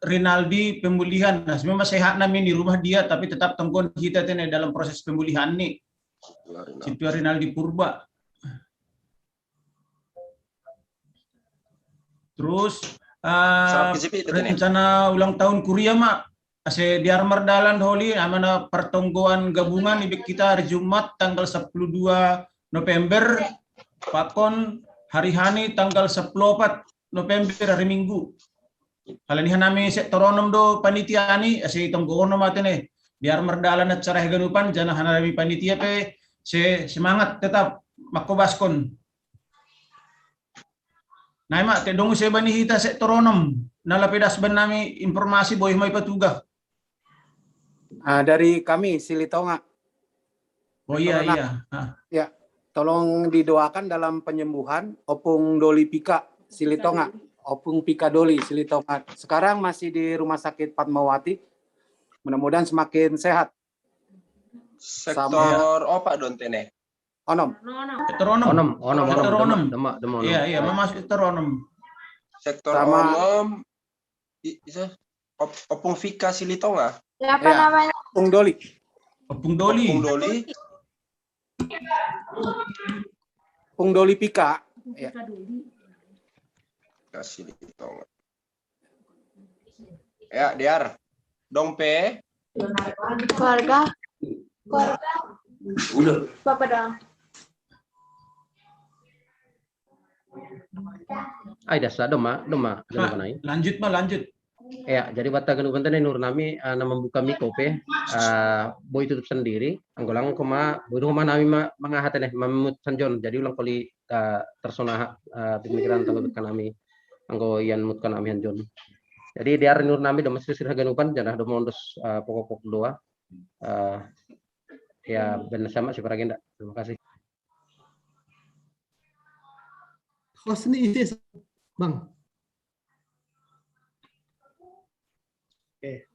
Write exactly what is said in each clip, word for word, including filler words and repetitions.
Rinaldi pemulihan. Nah, memang sehat nami di rumah dia, tapi tetap tonggon kita tene dalam proses pemulihan nih. Situa Rinaldi Purba. Terus uh, rencana ulang tahun kuria, Mak. Ase diar mardalan holi amana pertonggoan gabungan ibe kita hari Jumat tanggal sepuluh dua November, pakon hari hani tanggal sepuluh empat November, hari Minggu. Kalau ini hanami sektor onom do panitia ni, ase tonggono matene. Biar mardalan acara haganupan, jana hanami panitia pe se semangat tetap makobaskon. Nah, Mak, te dong se bani hita sektor onom. Nala pedas banami informasi boy mai patuga. Ah, dari kami Silitonga. Oh iya, iya. Ah. Ya, tolong didoakan dalam penyembuhan Opung Doli Pika Silitonga. Opung Pika Doli Silitonga. Sekarang masih di Rumah Sakit Fatmawati. Mudah-mudahan semakin sehat. Sektor opa dontene. Onom. Sektor onom. Onom, onom, Sektor onom. Demak, demak. Iya, iya, memang sektor onom. Sektor onom. Isa Opung Fika Silitonga. Siapa namanya? Opung Doli. Opung Doli. Opung Doli. Opung Doli Pika. Ya. Kasih Silitonga. Ya, Diar. Dong pe. Keluarga. Keluarga. Udah. Papa doang. Ai dasa doma doma Lanjut, Mak, lanjut. Ya, jadi bata ganu bantane nur nami uh, na membuka miko pe uh, boy tutup sendiri. Anggolang koma boy rumah nami ma, mangahat ne mamut sanjon. Jadi ulang koli uh, tersona uh, pemikiran tanggal kan nami. Anggo ian mut kan nami hanjon. Jadi diar nur nami doma sisir haganupan jana doma ondos uh, pokok-pokok doa. Uh, ya benar sama si Paragenda. Terima kasih. Host ni isi, Bang. Oke.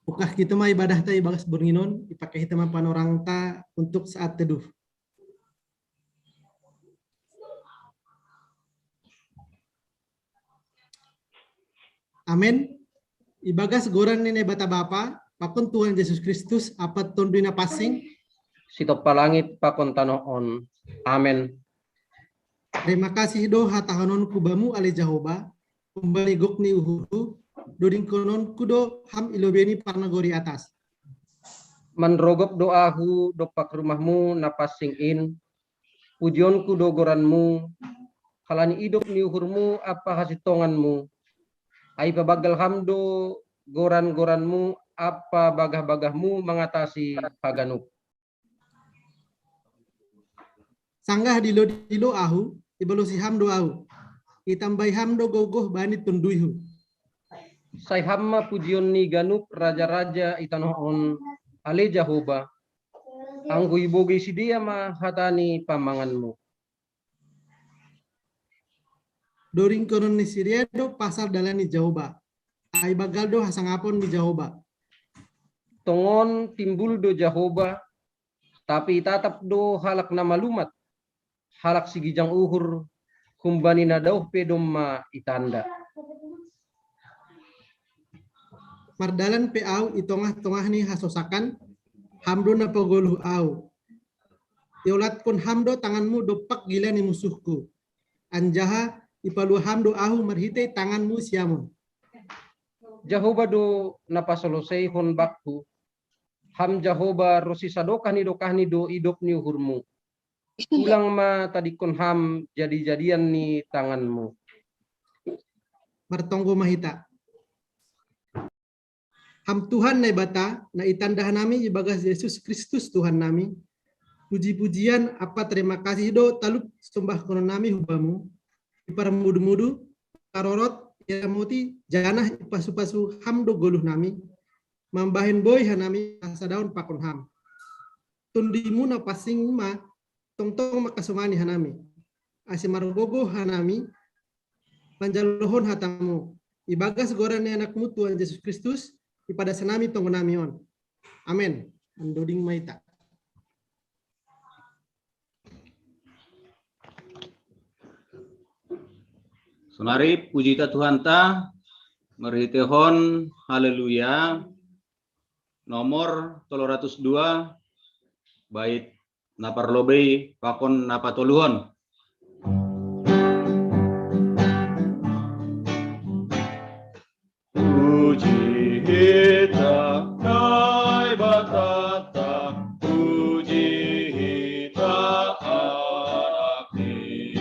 Ukah kita ma ibadah ta ibagas borngin on, ipake hita ma panorang ta untuk saat teduh. Amen. Ibagas goran ni Naibata Bapa, pakon Tuhan Jesus Kristus, Ampat Tonduy Napansing. Sitopalangit pakon tanoh on. Amen. Terima kasih do hatahonon ku bamu ale Jahoba, kumbani gok ni uhurhu, do dingkonon ku do ham ilobeni parnagori atas. Manrogop do ahu do pakrumahmu napansing in, pujion ku do goranmu, halani idop ni uhurmu apa hasitonganmu. Ai pabagal ham do goran-goranmu apa bagah-bagahmu mangatasi haganup. Sanggah dilo-dilo ahu, ibalosi ham do ahu. Itambai ham do gogoh bani tonduyhu. Sai ham ma pujion ni ganup raja-raja i tanoh on, ale Jahoba. Anggo ibogei sidea ma hata ni pamanganmu. Do dingkonon ni sidea do pasal dalan ni Jahoba. Ai bagal do hasangapon ni Jahoba. Tongon timbul do Jahoba, tapi tatap do halak na malumat, halak sigijang uhur, humbani na dauh pe domma itanda. Mardalan pe ahu i tongah-tongah ni hasosakan, ham do na pagoluh ahu. Iolatkon ham do tanganmu dompak gila ni musuhku. Anjaha ipalua ham do ahu marhitei tanganmu siamon. Jahoba do na pasoloseihon bakku, ham Jahoba ro sisadokah ni dokahni do idop ni uhurmu. Ulang ma tadingkon ham jadi-jadian ni tanganmu. Martonggo ma hita. Ham Tuhan Naibata, na itanda hanami ibagas Jesus Kristus Tuhan nami, puji-pujian apa terima kasih do talup sombahkonon nami hu bamu, iparmudu-mudu, tarorot, iramoti, janah ipasu-pasu ham do goluh nami, mambahen boi hanami hasadaon pakon ham. Tonduymu Napansing ma tongtong makasomani hanami. Ase margogoh hanami manjalohon hatamu. Ibagas goran ni anakmu Tuhan Jesus Kristus, ipadas hanami tonggo nami on. Amen. Andoding ma hita. Mari puji ta Tuhanta, marhitehon haleluya, nomor tolu ratus dua, bait na parlobei pakon na patoluhon. Puji hita Naibatata, puji hita Anakni,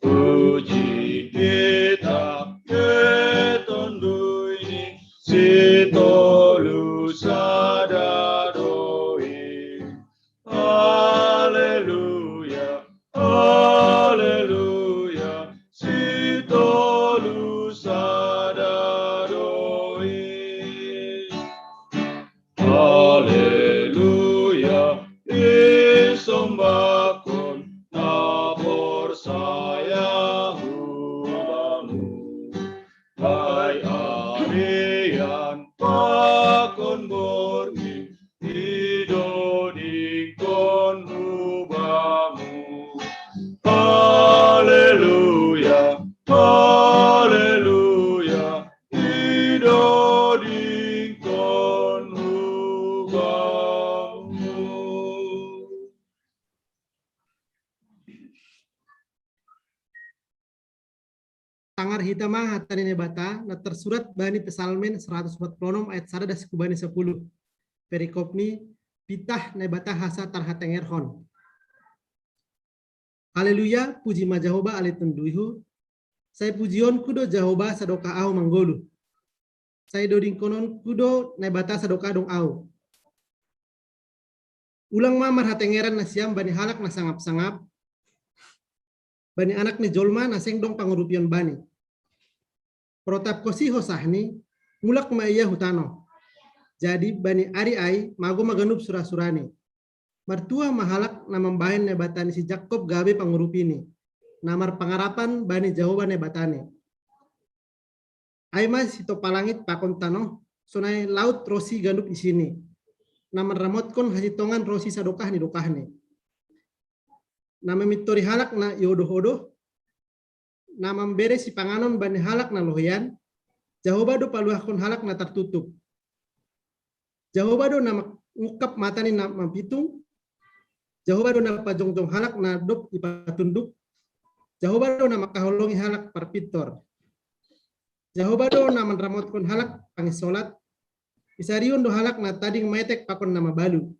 puji hita Tonduini, si tolu sada do i. Haleluya, haleluya, si tolu sada do i. Haleluya, isombakon na porsaya hubamu. Bai arian pakon borngin, idodingkon hubamu. Haleluya, haleluya, idodingkon hubamu. Tangar hita ma hata ni Naibata na tarsurat bani Psalmen saratus opat pulu onom ayat sada das kubani sapuluh. Perikopni, pitah Naibata hasa tarhatengerhon. Haleluya, puji ma Jahoba ale Tonduihu. Sai pujionku do Jahoba sadokah ahu manggoluh. Sai dodingkononku do Naibata sadokah dong ahu. Ulang ma marhatengeran nasiam bani halak na sangap-sangap, bani Anak ni jolma na seng dong pangurupion bani. Protapkosi hosahni, mulak ma ia hu tanoh. Jadi bani ari ai mago ma ganup sura-surani. Martua ma halak na mambahen Naibata ni si Jakob gabe pangurupini, na marpangarapan bani Jahoba Naibatani. Ai ma sitopa langit pakon tanoh, sonai laut ro si ganup isini, na manramotkon hasintongan ro si sadokah ni dokahni. Na mamintori halak na iodoh-odoh, na mambere sipanganon bani halak na loheian, Jahoba do paluahkon halak na tartutup. Jahoba do na mangungkap mata ni na mampitung, Jahoba do na pajongjong halak na dob ipatunduk, Jahoba do na mangkaholongi halak parpintor. Jahoba do na manramotkon halak panginsolat, isarion do halak na tading maetek pakon na mabalu,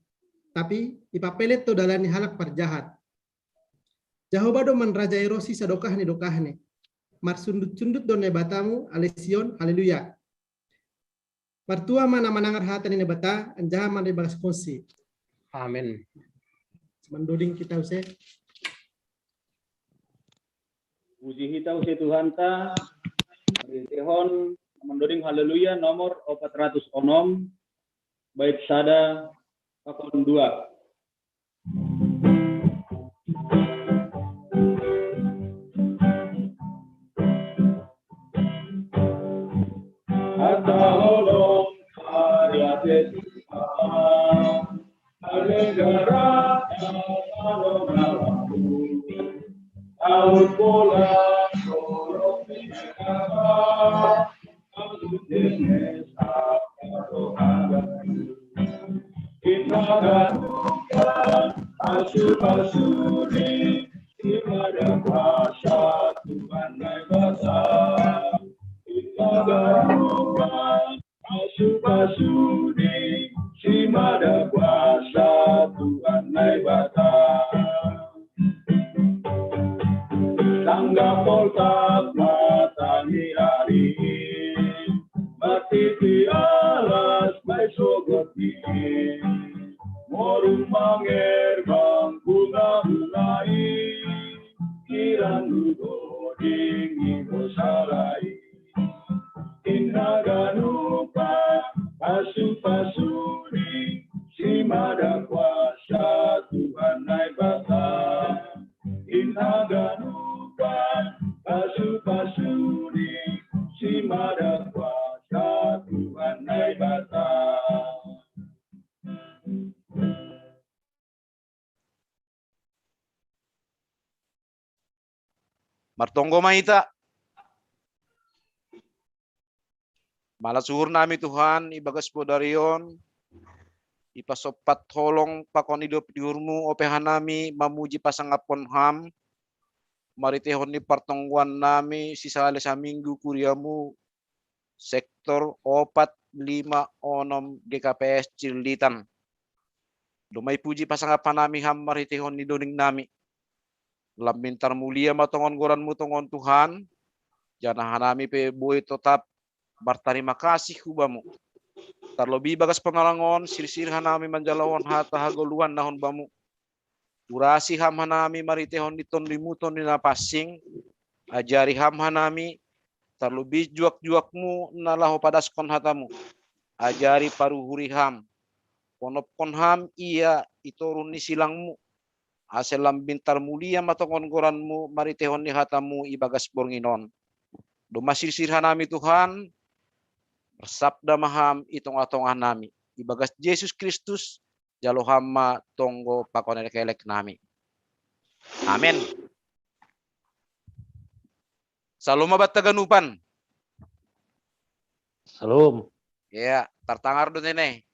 tapi ipapelet do dalan ni halak parjahat. Jahoba do manrajai ro si sadokah ni dokahni, marsundut-sundut do Naibatamu ale Sion, haleluya. Martua ma na manangar hata ni Naibata, anjaha manribalaskonsi. Amin. Mandoding kita use. Puji hita use Tuhanta, marhitehon mandoding haleluya nomor opat ratus onom, bait sada pakon dua. Hata holong karate Tuhan, alegara tano nawaku, au pola korok negara. Inaganuka asu-asuni, imada kuasa Tuhan Naibata. Inaganuka asu-asuni, imada kuasa Tuhan Naibata. Tangga poltak matani ari, matiti alas mai sogoti, morung manger bang bunga-bungai, kiran dudoding ibo salai. Inaganuka pasu-pasuni, simada kuasa Tuhan Naibata. Inaganuka pasu-pasuni, simada kuasa Tuhan Naibata. Martonggo ma ita. Malas uhur nami Tuhan, ibagas podari on, ipasompat holong pakon idop ni uhurmu, ope hanami mamuji pasangaphon Ham, marhiteihon ni partonggoan nami sisale saminggu kuriamu, sektor opat, lima, onom, G K P S Cililitan. Domma ipuji pasangap hanami Ham marhiteihon ni donging nami. Lambin tarmulia ma tongon goranmu tongon Tuhan, janah hanami pe boi totap martarima kasih hu Bamu. Tarlobih bagas panalang on, sirsir hanami manjalohon hata hagoluhan na hun Bamu. Urasi Ham hanami marhiteihon ni tondimu, Tondi na pansing, ajari Ham hanami, tarlobih juak-juakmu na laho padaskon hatamu. Ajari, paruhuri Ham. Ponopkon Ham ia i toruh ni silangmu, ase lambin tarmulia ma tongon goranmu marhiteihon ni hatamu ibagas borngin on. Domma sirsir hanami Tuhan, marsabda ma Ham i tongah-tongah nami. Ibagas Jesus Kristus, jalo Ham ma tonggo pakon elek-elek nami. Amen. Salom ma banta ganupan. Salom. Ya, tartangar do tene.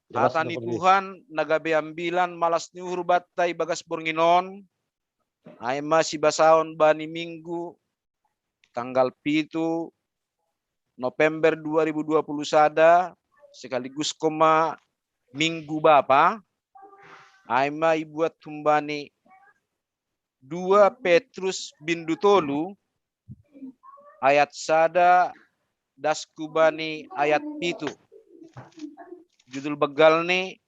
Hata ni Tuhan na gabe ambilan malas ni uhur banta ibagas borngin on, ai ma sibasaon bani Minggu tanggal pitu November dua ribu dua puluh sada, sekaligus koma Minggu Bapa, ai ma ibuat humbani dua Petrus bindu tolu ayat sada das hu bani ayat pitu. Judul begalni,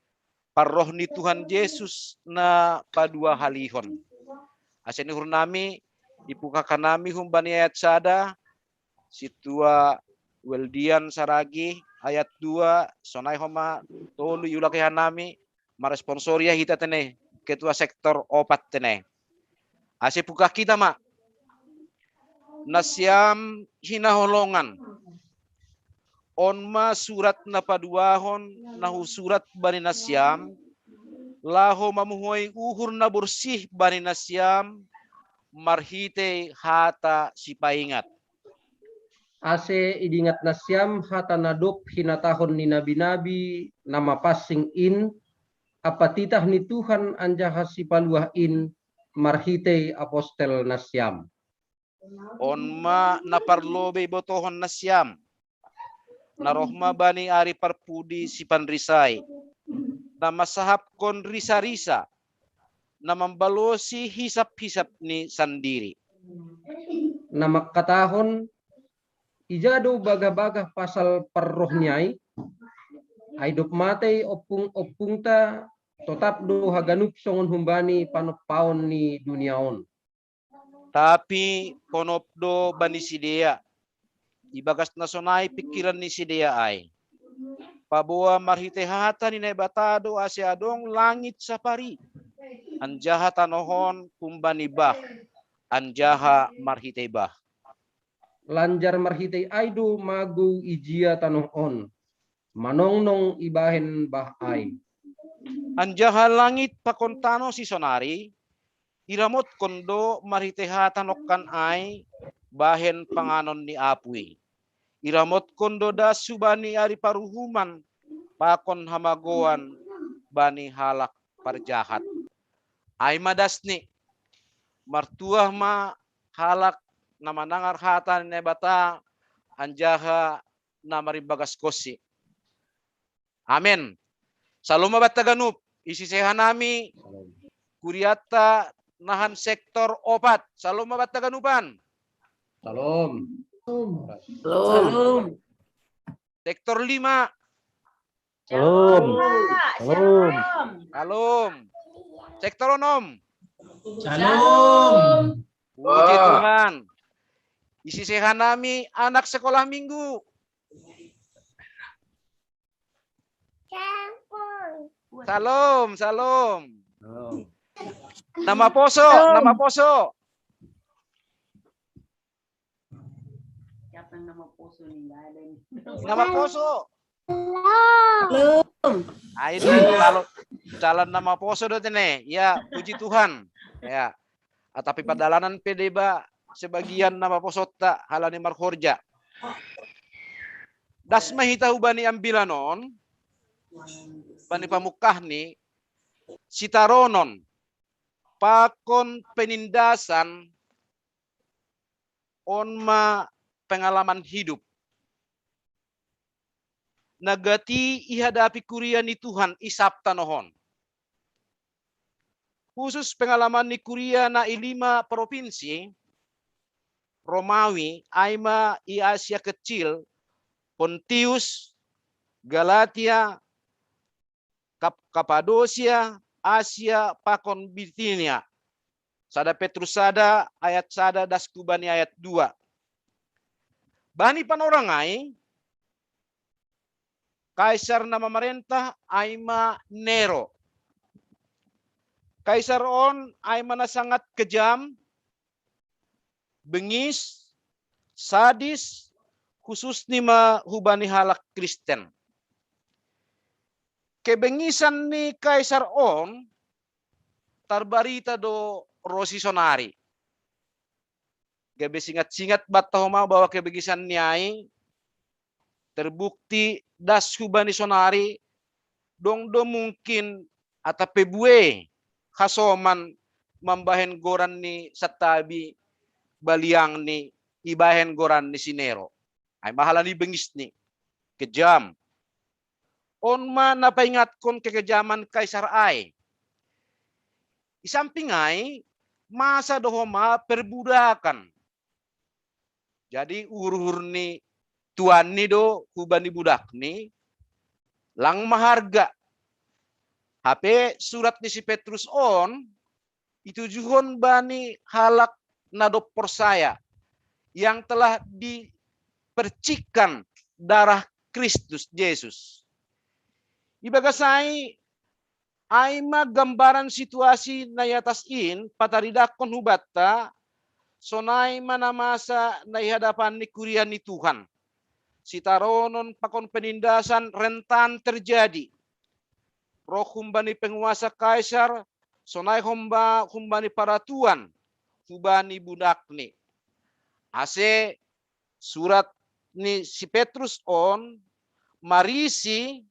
Parroh ni Tuhan Jesus na paduahalihon. Ase ni uhur nami, ipungkah hanami humbani ayat sada, sintua Weldian Saragih, ayat dua, sonai homa tolu iulaki hanami, marresponsori ia hita tene, ketua sektor opat tene. Ase pungkah hita ma. Nasiam hinaholongan, on ma surat na paduahon na husurat bani nasiam, laho mamuhoi uhur na borsih bani nasiam marhitei hata sipaingat. Ase idingat nasiam hata na dob hinatahon ni nabi-nabi na mapansing in, ampa titah ni Tuhan anjaha sipaluah in marhitei apostel nasiam. On ma na parlobei botohon nasiam, na roh ma bani ari parpudi sipanrisai, na mansahapkon risa-risa, na mambalosi hisap-hisap ni sandiri. Na mangkatahon, ija do bagah-bagah pasal parrohni ai? Ai dob matei ompung-ompungta, totap do haganup songon humbani panompaon ni dunia on. Tapi ponop do bani sidea, ibagas na sonai pingkiran ni sidea ai. Paboa marhitei hata ni Naibata do ase adong langit sapari, anjaha tanoh on humbani bah, anjaha marhitei bah. Lanjar marhitei ai do magou ijia tanoh on, manongnong ibahen bah ai. Anjaha langit pakon tanoh sisonari, iramotkon do marhitei hata nongkan ai bahen panganon ni apuy. Iramotkon do das hubani ari paruhuman pakon hamagoan bani halak parjahat. Ai ma dasni, martuah ma halak na manangar hata ni Naibata anjaha na marimbagaskonsi. Amen. Salom ma banta ganup, ise-ise hanami, kurianta nahan sektor opat. Salom ma banta ganupan. Salom. Salom. Sektor lima. Salom. Salom. Salom. Sektor onom. Salom. Puji Tuhan. Ise-ise hanami anak sekolah minggu. Salom, salom. Na maposo, na maposo. Siapa yang nama poso nih? Nggak ada nih. Na maposo. Salom. Ai do, kalau calon na maposo do tene. Ya, puji Tuhan. Ya. Ah, tapi pardalanan pe deba sebagian na maposonta halani marhorja. Das ma hita hubani ambilan on, bani pamungkahni, sitaronon pakon penindasan on ma pengalaman hidup na gati ihadapi kuria ni Tuhan i sab tano on. Khusus pengalaman ni kuria na i lima provinsi Romawi, ai ma i Asia Kecil, Pontius, Galatia, Kap-, Kapadosia, Asia, pakon Bitinia. Sada Petrus sada ayat sada das hubani ayat dua. Bani panorang ai, kaisar na mamarentah ai ma Nero. Kaisar on ai ma na sangat kejam, bengis, sadis, khususni ma hubani halak Kristen. Kebengisan ni kaisar on tarbarita do ro si sonari. Gabe singat-singat banta homa bahwa kebengisan ni ai terbukti das hubani sonari, dong do mungkin atap pe buei hasoman mambahen goran ni santabi baliang ni ibahen goran ni si Nero. Ai ma halani bengisni, kejam. On ma na paingatkon kekejaman kaisar ai. I samping ai, masa do homa perbudakan. Jadi uhur-uhur ni tuanni do hubani budakni, lang maharga. Hape surat ni si Petrus on itujuhon bani halak na dob porsaya, yang telah dipercikkan darah Kristus Jesus. Ibagas ai, ai ma gambaran situasi na i atas in pataridahkon hubanta, sonai ma na masa na i hadapan ni kuria ni Tuhan. Sitaronon pakon penindasan rentan terjadi. Roh humbani penguasa kaisar, sonai homba humbani paratuan, hubani budakni. Ase surat ni si Petrus on marisi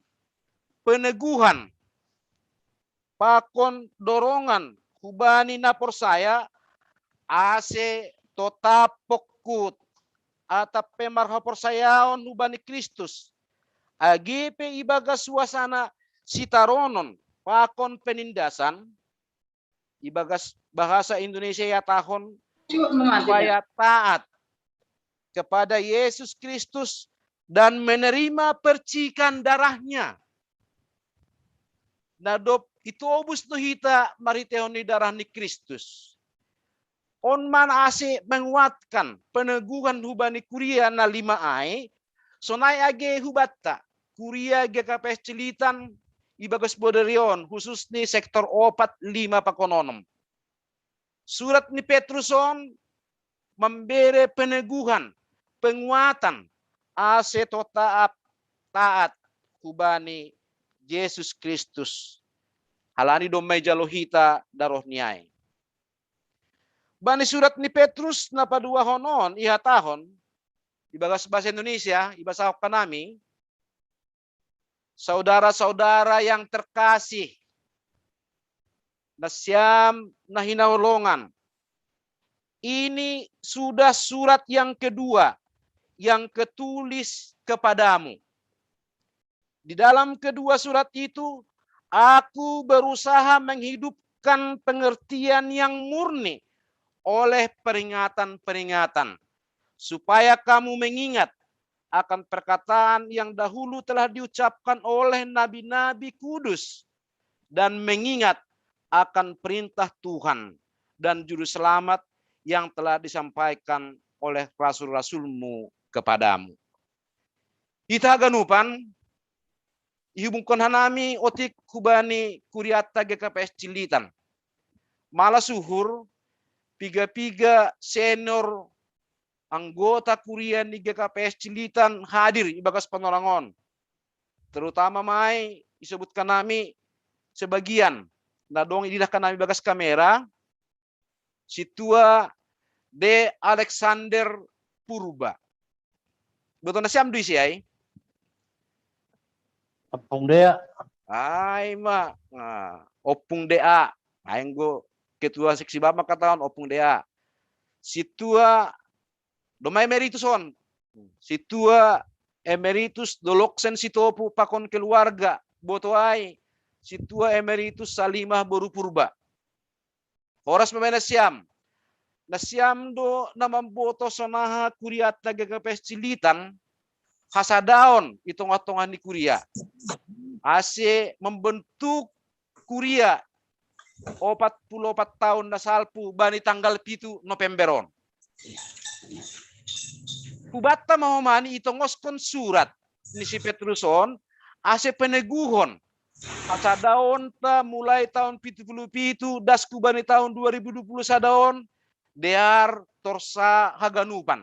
peneguhan pakon dorongan hubani na porsaya, ase totap pongkut atap pe marhaporsayaon hubani Kristus. Age pe ibagas suasana sitaronon pakon penindasan, ibagas bahasa Indonesia ihatahon, supaya taat kepada Yesus Kristus dan menerima percikan darahnya. Na dob itobus do hita marhiteihon ni darah ni Kristus. On ma na ase menguatkan peneguhan hubani kuria na lima ai, sonai age hubanta, kuria G K P S Cililitan, ibagas bodari on, khususni sektor opat, lima pakon onom. Surat ni Petrus on mambere peneguhan, penguatan, ase totap taat hubani Jesus Kristus. Halani domma ijalo hita darohni ai. Bani surat ni Petrus na paduahon on ihatahon, ibagas bahasa Indonesia, ibasahon hanami, saudara-saudara yang terkasih, nasiam na hinaholongan, ini sudah surat yang kedua yang ketulis kepadamu. Di dalam kedua surat itu, aku berusaha menghidupkan pengertian yang murni oleh peringatan-peringatan, supaya kamu mengingat akan perkataan yang dahulu telah diucapkan oleh nabi-nabi kudus dan mengingat akan perintah Tuhan dan juru selamat yang telah disampaikan oleh rasul-rasulmu kepadamu. Hita haganupan, ihubungkon hanami otik hubani kuriata G K P S Cililitan. Malas uhur, piga-piga senior anggota kuria ni G K P S Cililitan hadir ibagas panorang on. Terutama ma i isebutkan hanami sebagian, na dong ididah hanami ibagas kamera, Sintua D. Alexander Purba. Boto nasiam do ise ai? Ompung Dea. Ai ma. Nah, Ompung Dea. Ai anggo ketua seksi ba mangkatahon Ompung Dea. Sintua, do ma emeritus on. Sintua emeritus Doloksen Sitopu pakon keluarga. Boto ai Sintua emeritus Salimah boru Purba. Horas ma baen nasiam. Nasiam do na mamboto sonaha kuriata G K P S Cililitan hasadaon i tongah-tongah ni kuria. Ase membentuk kuria opat puluh opat taon na salpu bani tanggal pitu November on. Hubanta ma homa ni itongoskon surat ni si Petrus on ase peneguhon hasadaonta mulai taon pitu puluh pitu das hubani taon dua ribu dua puluh sada on, dear torsa haganupan.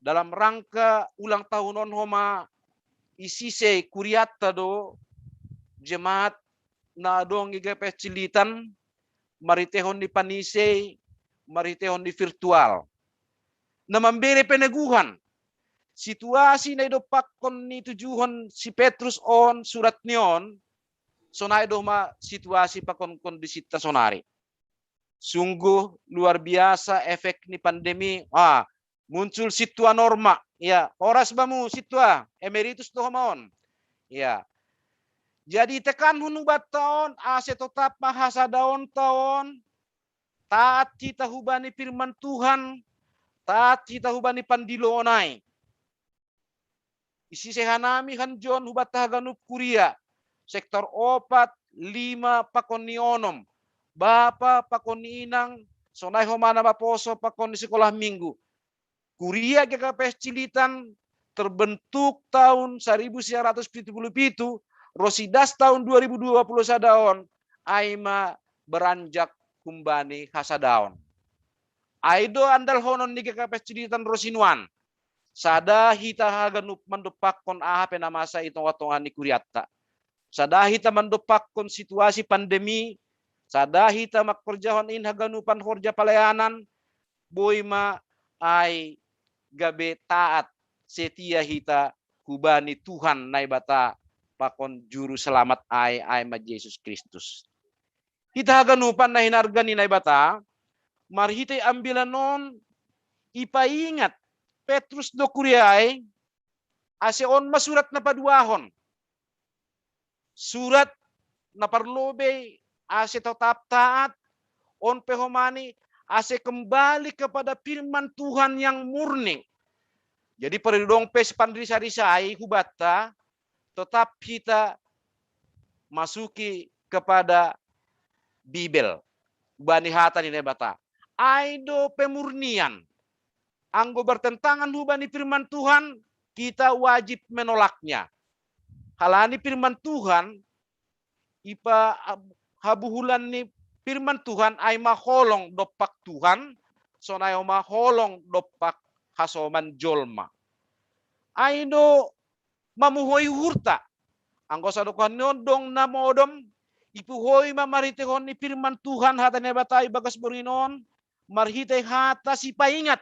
Dalam rangka ulang tahun on homa isise kuriata do jemaat na adong i G K P S Cililitan, marhitehon ni panisei, marhitehon ni virtual. Na mambere peneguhan situasi na idompakkon ni tujuhon si Petrus on surat ni on, sonai do ma situasi pakon kondisita sonari. Sungguh luar biasa efek ni pandemi. Ah, muncul sintua Norma. Ya, horas bamu sintua, emeritus do homa on. Ya. Jadi tekanhon hubanta on ase totap ma hasadaonta on, taat hita hubani firman Tuhan, taat hita hubani pandiloon ai. Isise hanami hanjon hubanta haganup kuria, sektor opat, lima pakon ni onom, bapa pakon ni inang, sonai homa na maposo pakon ni sekolah minggu. Kuria G K P S Cililitan terbentuk taon saribu sia ratus pitu puluh pitu, ro sidas taon dua ribu dua puluh sada on, ai ma beranjak humbani hasadaon. Ai do andalhonon ni G K P S Cililitan ro sinuan. Sada hita haganup mandompakkon aha pe na masa i tongah-tongah ni kurianta. Sada hita mandompakkon situasi pandemi, sada hita mangkorjahon in haganupan horja palayanan, boi ma ai gabe taat, setia hita hubani Tuhan Naibata pakon Juru Selamat ai, ai ma Jesus Kristus. Hita haganupan na hinarga ni Naibata, marhitei ambilan on ipaingat Petrus do kuria ai, ase on ma surat na paduahon. Surat na parlobei ase totap taat, on pe homa ni ase kembali kepada firman Tuhan yang murni. Jadi pardidong pe sipanrisa-risai hubanta, totap hita masuki kepada Bibel, bani hata ni Naibata. Ai do pemurnian. Anggo bertentangan hubani firman Tuhan, kita wajib menolaknya. Halani firman Tuhan, ipa habuhulan ni firman Tuhan ai ma holong dompak Tuhan, sonai ma holong dompak hasoman jolma. Ai do mamuhoi uhurta. Anggo sadokahon ni on dong na modom, ipuhoi ma marhitehon ni firman Tuhan hata ni Naibata i bagas borngin on, marhitei hata sipaingat.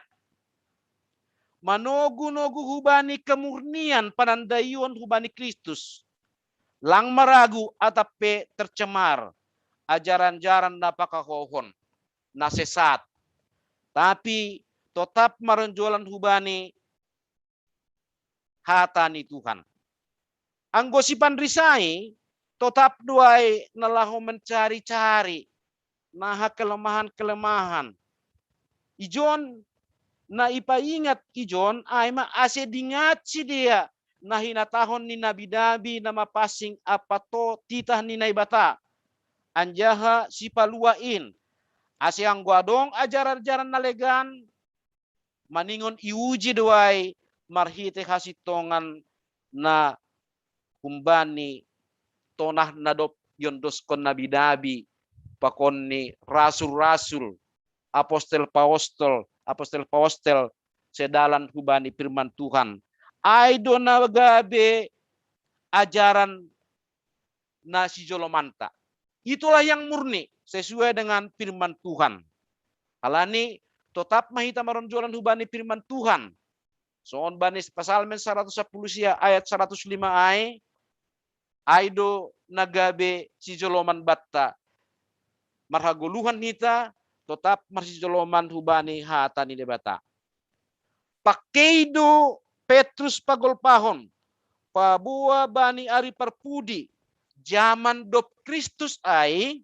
Manogu-nogu hubani kemurnian panandaion hubani Kristus. Lang maragu atap pe tercemar ajaran-ajaran na pakahohon, na sesat. Tapi totap maronjolan hubani hata ni Tuhan. Anggo sipanrisai, totap do ai na laho mencari-cari na kelemahan-kelemahan. Ijon na ipaingat ijon ai ma ase dingat sidea na hinatahon ni nabi-nabi na mapansing ampa titah ni Naibata. Anjaha sipalua in, ase anggo adong ajaran-ajaran na legan, maningon iuji do ai marhitei hasintongan na humbani tonah na dob iondoskon nabi-nabi, pakon ni rasul-rasul, apostel-paostel, apostel-paostel sedalan hubani firman Tuhan. Ai do na gabe ajaran na sijolomanta. Itulah yang murni sesuai dengan firman Tuhan. Halani totap ma hita maronjolan hubani firman Tuhan. Songon bani Psalmen saratus sampulu sia ayat saratus lima ai, ai do na gabe sijoloman banta. Marhagoluhan hita totap marsijoloman hubani hata ni Debata. Pangkei do Petrus pagolpahon, paboa bani ari parpudi, jaman dob Kristus ai,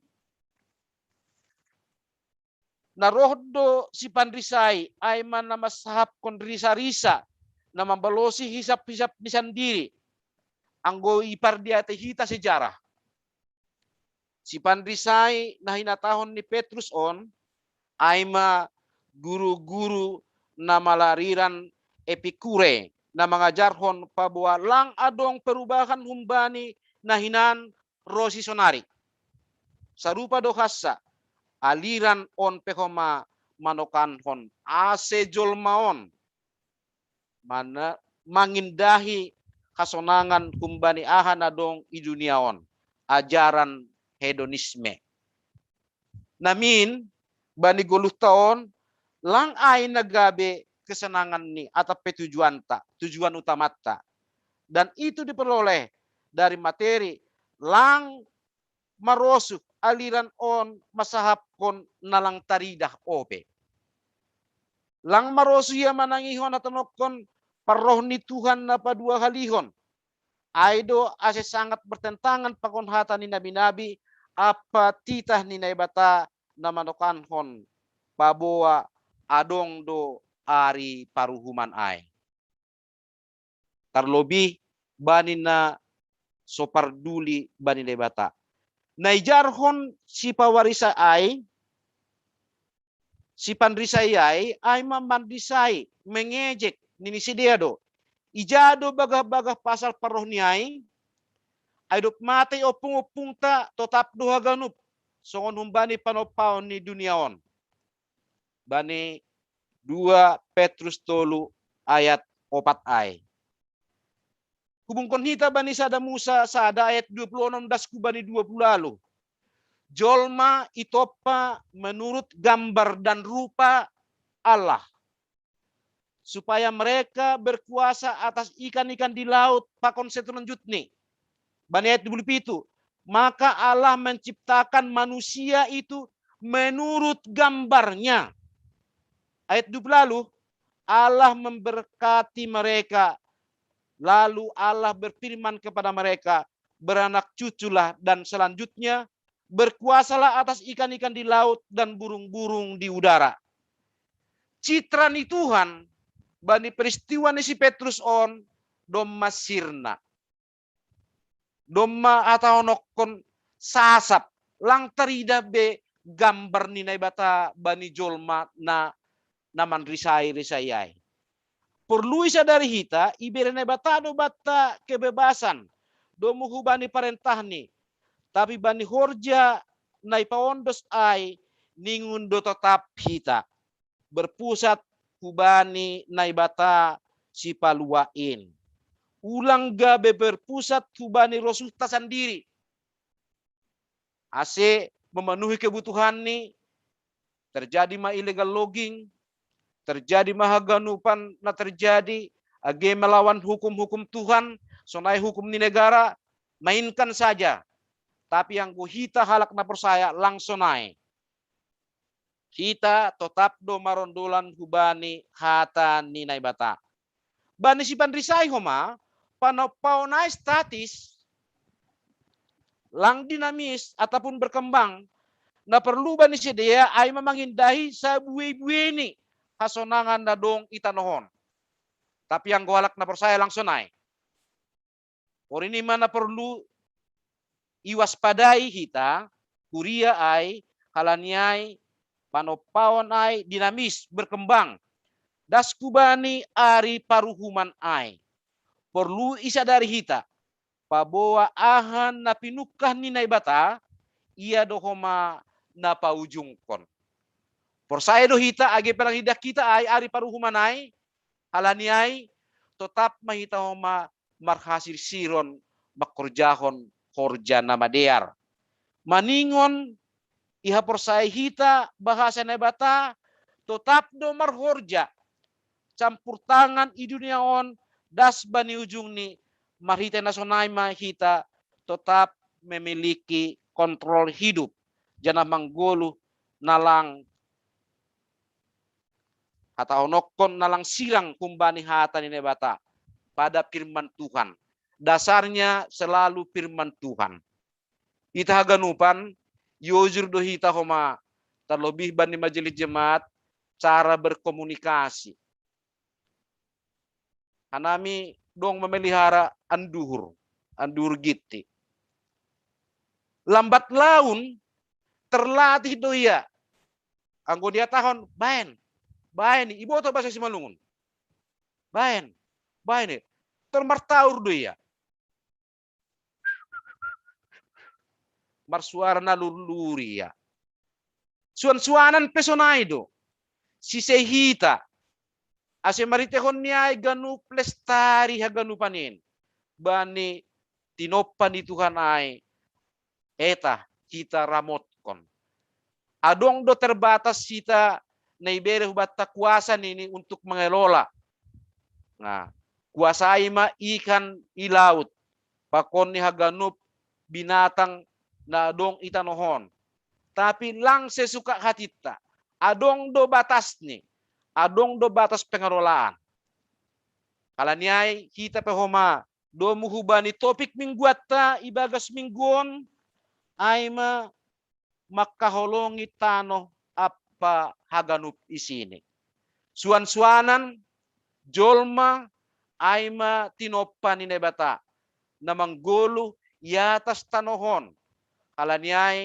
na roh do sipanrisai, ai ma na mansahapkon risa-risa, na mambalosi hisap-hisap ni sandiri, anggo ipardiatei hita sejarah. Sipanrisai na hinatahon ni Petrus on, ai ma guru-guru na malariran Epikure, na mangajarhon paboa lang adong perubahan humbani na hinan ro sisonari. Sarupa do hansa, aliran on pe homa manokankon ase jolma on mana mangindahi hasonangan humbani aha na dong i dunia on, ajaran hedonisme. Namin, bani goluhta on, lang ai na gabe kesenangan ni atap pe tujuanta, tujuan utamanta. Dan itu diperoleh dari materi lang marosuh aliran on mansahapkon na lang taridah ope. Lang marosuh ia manangihon hatonongkon parroh ni Tuhan na paduahalihon. Ai do ase sangat bertentangan pakon hata ni nabi-nabi ampa titah ni Naibata na manokankon paboa adong do ari paruhuman ai. Tarlobih bani na so parduli bani Naibata. Na ijarhon sipawarisai ai, sipanrisai ai, ai ma manrisai, mengejek, nini sidea do. Ija do bagah-bagah pasal parroh ni ai, ai dob matei ompung-ompungta totap do haganup, songon humbani panompaon ni dunia on. Bani dua Petrus tolu ayat opat ai. Hubungkon hita bani sada Musa sada ayat dua puluh onom dasku bani dua puluh alu. Jolma itompa menurut gambar dan rupa Allah, supaya mereka berkuasa atas ikan-ikan di laut pakon seterunjutni. Bani ayat dua puluh pitu, maka Allah menciptakan manusia itu menurut gambarnya. Ayat dua puluh lalu, Allah memberkati mereka. Lalu Allah berfirman kepada mereka, beranak cuculah dan selanjutnya berkuasalah atas ikan-ikan di laut dan burung-burung di udara. Citra ni Tuhan bani peristiwa ni si Petrus on domma sirna. Domma hata onokkon sasap, lang taridah be gambar ni Naibata bani jolma na, na manrisai-risai ai. Porlu isadari hita, ibere Naibata do banta kebebasan, domu hubani parentahni, tapi bani horja na ipaondos ai ningun do totap hita. Berpusat hubani Naibata sipalua in. Ulang gabe berpusat hubani rosuhta sandiri. Ase memenuhi kebutuhanni, terjadi ma illegal logging, terjadi ma haganupan na terjadi, age melawan hukum-hukum Tuhan, sonai hukum ni negara, mainkan saja. Tapi anggo hita halak na porsaya lang sonai. Hita totap do marondolan hubani hata ni Naibata. Bani sipanrisai homa, panompaon ai statis, lang dinamis ataupun berkembang, na porlu bani sidea ai ma mangindahi sabue-bueni hasonangan na dong i tanoh on. Tapi anggo halak na porsaya lang sonai. Porini ma na porlu iwaspadai hita, huria ai, halani ai panompaon ai dinamis, berkembang. Das hubani ari paruhuman ai. Porlu isadari hita, paboa aha na pinungkah ni Naibata, ia do homa na paujungkon. Porsaya do hita, age pe lang idah hita ai ari paruhuman ai, halani ai totap ma hita homa marhasirsiron mangkorjahon horja na madear. Maningon ihaporsayai hita bahasa Naibata, totap do marhorja, campur tangan i dunia on, das bani ujungni, marhite na sonai ma hita totap memiliki kontrol hidup, janah manggoluh na lang hatahononkon na lang sirang humbani hata ni Naibata, pada firman Tuhan. Dasarnya selalu firman Tuhan. Hita haganupan, iojur do hita homa, tarlobih bani majelis jemaat, cara berkomunikasi. Hanami dong memelihara anduhur, anduhur gitti. Lambat laun terlatih do ia. Anggo dihatahon, baen, baen, iboto bahasa Simalungun. Baen, baen, termartaur do ia. Marsuara na lurluri ia. Suan-suanan pe sonai do. Sisei hita. Ase marhitehon ni ai ganup lestari haganupan in. Bani tinompa ni Tuhan ai. Eta hita ramotkon. Adong do terbatas hita na ibere hubanta kuasa nini untuk mengelola. Nah, kuasai ma ikan i laut, pakon ni haganup binatang na adong i tanoh on. Tapi lang sesuka hatinta, adong do batasni, adong do batas pengelolaan. Halani ai hita pe homa domu hubani topik mingguanta ibagas minggu on, ai ma mangkaholongi tanoh ampa haganup isini. Suan-suanan, jolma, ai ma tinompa ni Naibata, na manggoluh i atas tanoh on. Halani ai,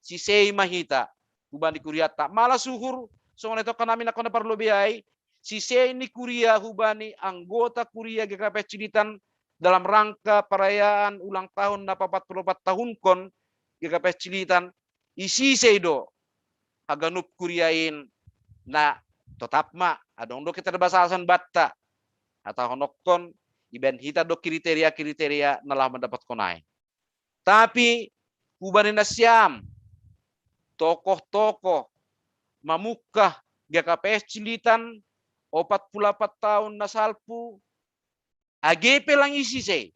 sisei ma hita, hubani kurianta. Malas uhur, songon na itongkan nami nangkon na parlobei ai, sisei ni kuria hubani anggota kuria G K P S Cilegon dalam rangka perayaan ulang tahun na papat puluh opat tahunkon G K P S Cilegon, isisei do haganup kuria in na totap ma adong do keterbatasan banta. Hatahononkon ibaen hita do kriteria-kriteria na laho mandapothon ai. Tapi hubani nasiam tokoh-tokoh mamungkah G K P S Cilegon opat puluh opat tahun na salpu, age pe lang isisei,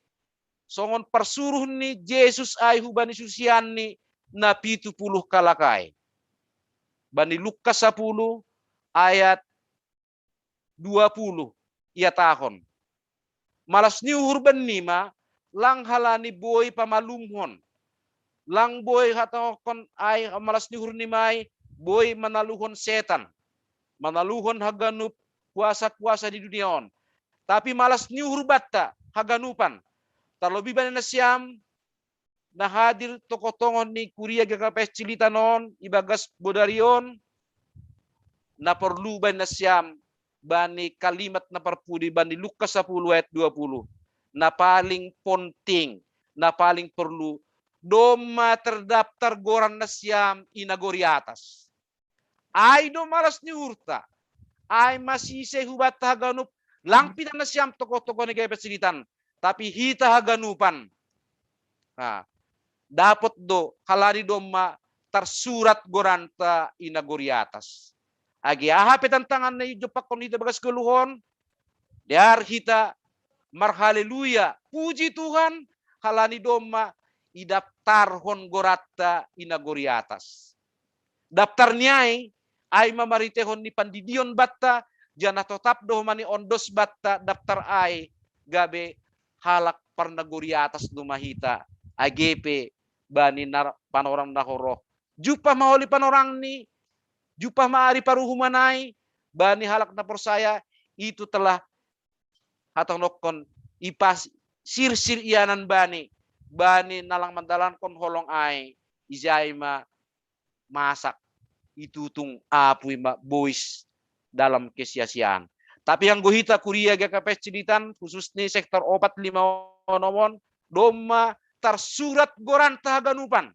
songon parsuruh ni Jesus ai hubani susianni na pitu puluh kalak ai. Bani Lukas sapuluh ayat dua puluh ihatahon. Malas ni uhur bennima, lang halani boi pamalumhon. Lang boi hatahonkon ai malas ni uhur nima ai, boi manaluhon setan. Manaluhon haganup kuasa-kuasa di dunia on. Tapi malas ni uhur banta haganupan. Tarlobih bani nasiam na hadir tokoh-tokoh ni kuria G K P S Cilegon on ibagas bodari on, na porlu bani nasiam bani kalimat na parpudi bani Lukas sapuluh ayat dua puluh. Na paling ponting, na paling porlu, domma terdaftar goran nasiam i nagori atas. Ai do malas ni uhurta. Ai masisei hubanta haganup, lang pe nasiam tokoh-tokoh ni G K P S Cilegon, tapi hita haganupan. Nah, dapot do halani domma tarsurat goranta i nagori atas. Age aha pe tantangan na ijompakkon hita bagas goluh on, dear hita marhaleluya, puji Tuhan, halani domma idaftarhon goranta i nagori atas. Daftar ni ai, ai ma marhitehon ni pandidion banta, janah totap do homa ni ondos banta daftar ai, gabe halak parnagori atas do ma hita, age pe bani na panorang na horoh. Jumpah ma holi panorangni, jumpah ma ari paruhuman ai, bani halak na porsaya, itu telah hatahononkon ipas sirsir ianan bani, bani na lang mandalankon holong ai, ijai ma masak, itutung apuy ma bois dalam kesia-siaan. Tapi anggo hita kuria G K P S Cilegon, khususni sektor opat lima onom on, domma tarsurat goranta haganupan.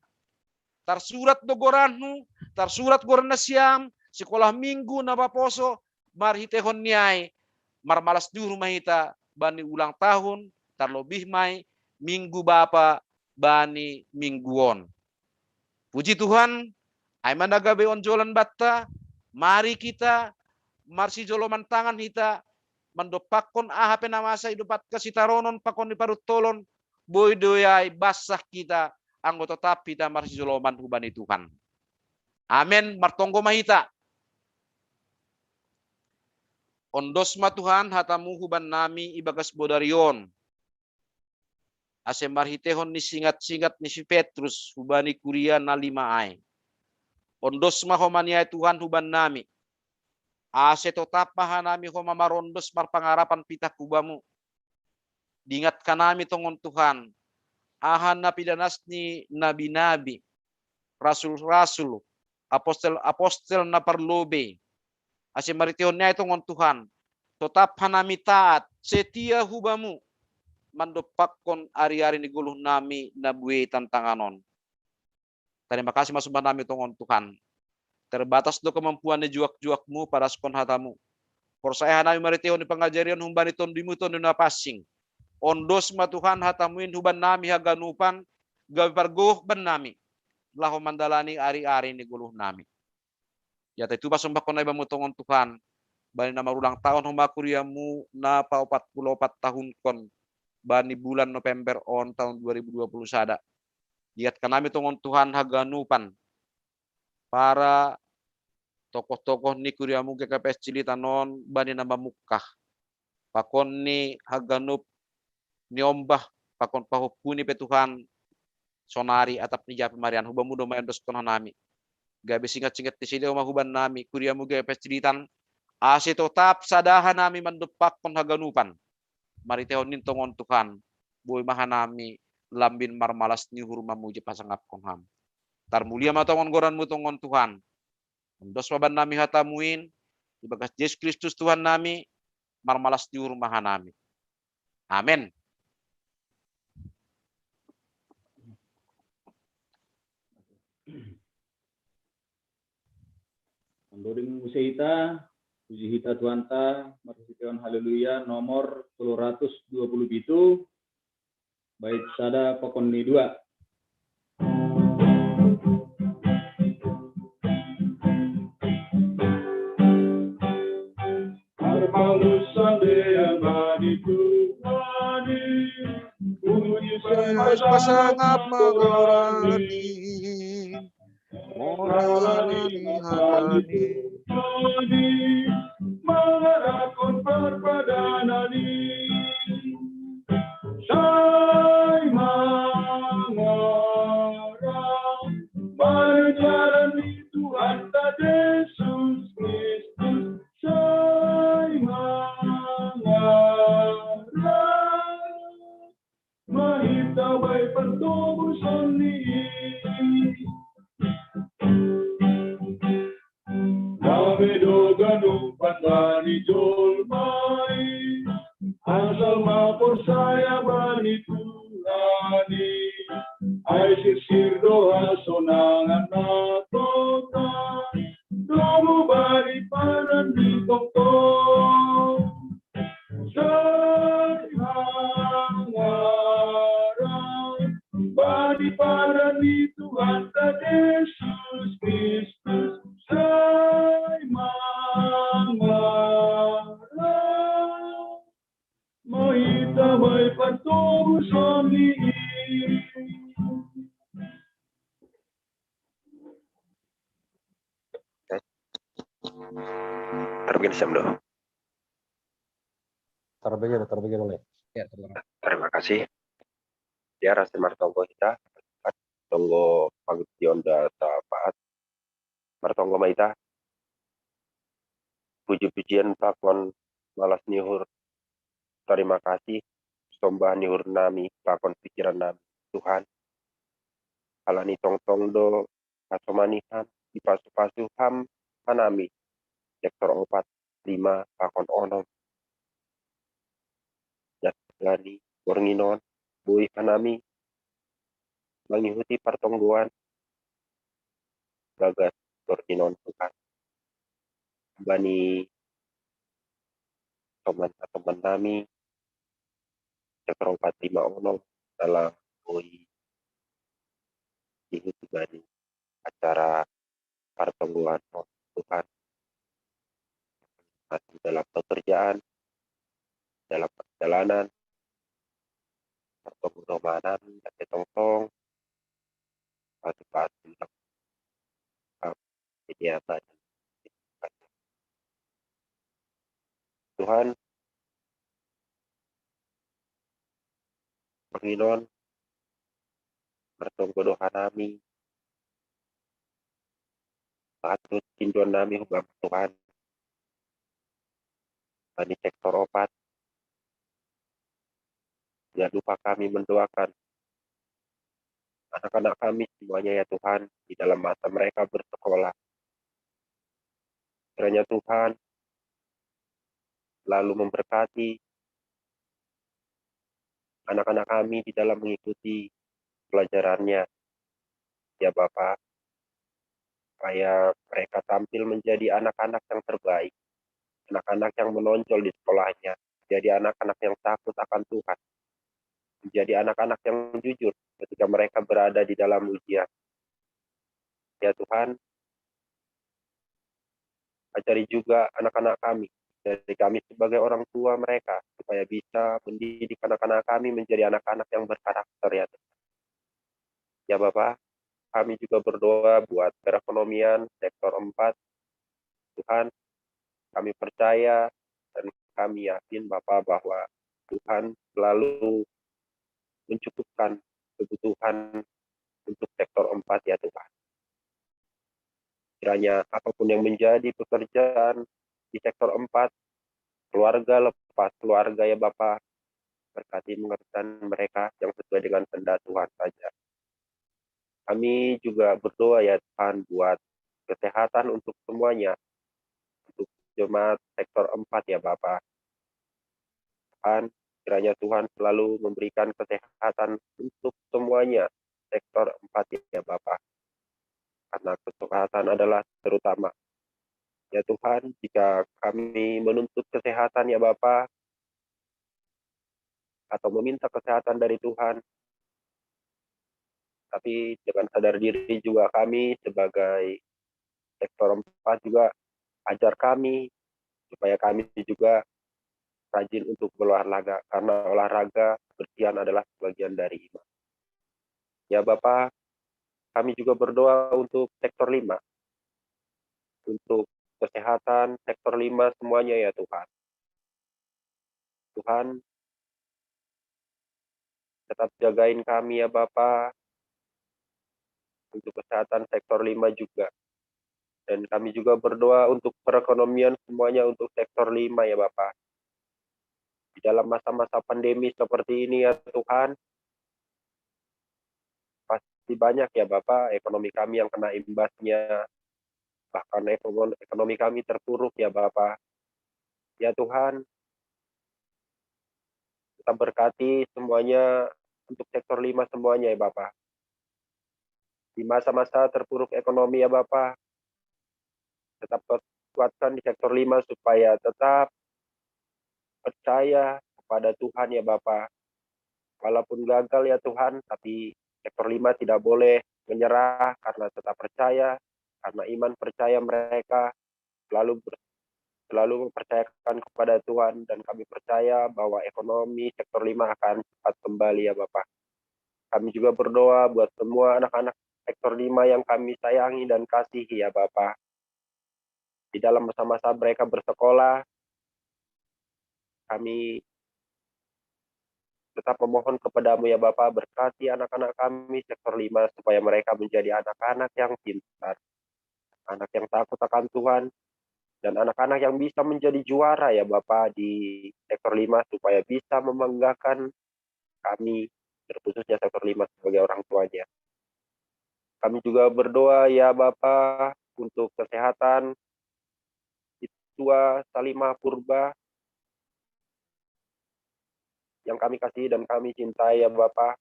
Tarsurat do goranmu, tarsurat goran nasiam, sikolah minggu na paposo, marhitehon ni ai, marmalas ni uhur ma hita bani ulang tahun, tarlobih ma i minggu bapa bani minggu on. Puji Tuhan, ai ma na gabe onjolan banta, mari hita marsijoloman tangan hita, mandompakkon aha pe na masa i dohot kasitaronon pakon ni paruntolon, boi do ai bansah hita, anggo totap hita marsijoloman hubani Tuhan. Amen. Martonggo ma hita. Ondos ma Tuhan hatamu hubannami ibagas bodari on, ase marhitehon ni singat-singat ni si Petrus hubani kuria na lima ai. Ondos ma homa ni ai Tuhan hubannami, ase totap ma hanami homa marondos marpangarapan pitah hu Bamu. Diingatkan nami tongon Tuhan, aha na pidanas ni nabi-nabi, rasul-rasul, apostel-apostel na parlobei, ase marhitehon ni ai tongon Tuhan, totap hanami taat, setia hu Bamu, mandompakkon ari-ari ni goluh nami na buei tantangan on. Tarima kasih ma sumbah nami tongon Tuhan. Terbatas do kemampuan ni juak-juakmu padaskon hatamu. Porsaya hanami marhitehon ni pangajarion humbani tondimu Tondim na pansing. Ondos ma Tuhan hatamu in hubannami haganupan, gabe pargogoh bannami, laho mandalani ari-ari ni goluh nami. Ia tei tu pasombahkon nai Bamu tongon Tuhan, bani na marulang tahun homa kuriamu na paopat puluh opat tahun kon, bani bulan November on tahun dua ribu dua puluh sada. Diingatkan nami tongon Tuhan haganupan para tokoh-tokoh ni kuriamu G K P S Cililitan on bani na mamungkah, pakon ni haganup ni ombah, pakon pahompu ni pe Tuhan, sonari atap ni japi marian hu Bamu do maiondoskon hanami. Gabe singat-singat ni sidea ma hubannami kuriamu G K P S Cililitan, ase totap sada hanami mandompakkon haganupan. Marhitehon in tongon Tuhan, boi ma hanami lambin marmalas ni uhur mamuji pasangapkon Ham. Tarmulia ma tongon goranmu tongon Tuhan. Ondos ma bannami hatamu in, ibagas Jesus Kristus Tuhan nami, marmalas ni uhur ma hanami. Amen. Andoding muse hita, puji hita Tuhanta, marhitehon haleluya nomor tolu ratus dua puluh pitu, bait sada pakon ni dua. Parmalusan de abadi Tuhan, puji pasangap magorani. Morani hatani. Mangarakon parpadanan i. Sai mangarap. Bani jalan ni Tuhanta Jesus Kristus. Sai mangarap. Mahita bai partobuson ni. Dame do ganupan bani jolma i. Asal ma porsaya bani Tuhan i. Ai sirsir do hasonangan na total. Domu bani panan ni tongtong. Sai mangarap bani panan ni Tuhanta Jesus Kristus. Sai mangarap. Mahita bai partobuson ni. Tarbege sian do. Tarbege, tarbege. Ya, terima kasih. Ya, rasa martonggo hita, tonggo panggition da tapaat. Martonggo ma hita. Puji-pujian pakon malas ni uhur. Tarima kasih, sombah ni uhur nami pakon pikiran nami Tuhan. Halani tongtong do hasomani Ham, dipasu-pasu Ham hanami. Lektor opat, lima pakon onom. Jat gani borngin on boi hanami mangihuti partonggoan bagas borngin on Tuhan. Bani toman-toman nami, lektor opat, lima, onom, dalam boi ihuti bani acara partonggoan on Tuhan. Dalam pekerjaan, dalam perjalanan, atau romanan, atau tongtong, atau pas, jadi apa, Tuhan, penginon, bertonggo dohanami, patut tinduan nami hubang Tuhan, bani sektor opat, jangan lupa kami mendoakan anak-anak kami semuanya ya Tuhan, di dalam masa mereka bersekolah. Kiranya Tuhan lalu memberkati anak-anak kami di dalam mengikuti pelajarannya. Ya Bapak, supaya mereka tampil menjadi anak-anak yang terbaik, anak-anak yang menonjol di sekolahnya, jadi anak-anak yang takut akan Tuhan, menjadi anak-anak yang jujur ketika mereka berada di dalam ujian. Ya Tuhan, ajari juga anak-anak kami, dari kami sebagai orang tua mereka, supaya bisa mendidik anak-anak kami menjadi anak-anak yang berkarakter ya Tuhan. Ya Bapak, kami juga berdoa buat perekonomian sektor empat. Tuhan, kami percaya dan kami yakin Bapak bahwa Tuhan selalu mencukupkan kebutuhan untuk sektor empat ya Tuhan. Kiranya apapun yang menjadi pekerjaan di sektor empat, keluarga lepas keluarga ya Bapak, berkati mengerjakan mereka yang sesuai dengan kehendak Tuhan saja. Kami juga berdoa ya Tuhan buat kesehatan untuk semuanya, untuk jemaat sektor empat ya Bapak. Tuhan, kiranya Tuhan selalu memberikan kesehatan untuk semuanya sektor empat ya Bapak. Karena kesehatan adalah terutama. Ya Tuhan, jika kami menuntut kesehatan ya Bapak, atau meminta kesehatan dari Tuhan, tapi dengan sadar diri juga kami sebagai sektor empat juga ajar kami supaya kami juga rajin untuk berolahraga, karena olahraga bersihan adalah bagian dari iman. Ya Bapak, kami juga berdoa untuk sektor lima, untuk kesehatan sektor lima semuanya ya Tuhan. Tuhan, tetap jagain kami ya Bapak, untuk kesehatan sektor lima juga. Dan kami juga berdoa untuk perekonomian semuanya untuk sektor lima ya Bapak. Di dalam masa-masa pandemi seperti ini ya Tuhan, pasti banyak ya Bapak ekonomi kami yang kena imbasnya, bahkan ekonomi kami terpuruk ya Bapak. Ya Tuhan, tetap berkati semuanya untuk sektor lima semuanya ya Bapak. Di masa-masa terpuruk ekonomi ya Bapak, tetap kuatkan di sektor lima supaya tetap percaya kepada Tuhan ya Bapak. Walaupun gagal ya Tuhan, tapi sektor lima tidak boleh menyerah karena tetap percaya, karena iman percaya mereka selalu ber- selalu mempercayakan kepada Tuhan, dan kami percaya bahwa ekonomi sektor lima akan cepat kembali ya Bapak. Kami juga berdoa buat semua anak-anak sektor lima yang kami sayangi dan kasihi ya Bapak. Di dalam masa-masa mereka bersekolah, kami tetap memohon kepada-Mu ya Bapak, berkati anak-anak kami sektor lima supaya mereka menjadi anak-anak yang pintar, anak yang takut akan Tuhan, dan anak-anak yang bisa menjadi juara ya Bapak di sektor lima supaya bisa membanggakan kami, terkhususnya sektor lima sebagai orang tuanya. Kami juga berdoa ya Bapak untuk kesehatan Siswa Salimah Purba yang kami kasih dan kami cintai ya Bapak.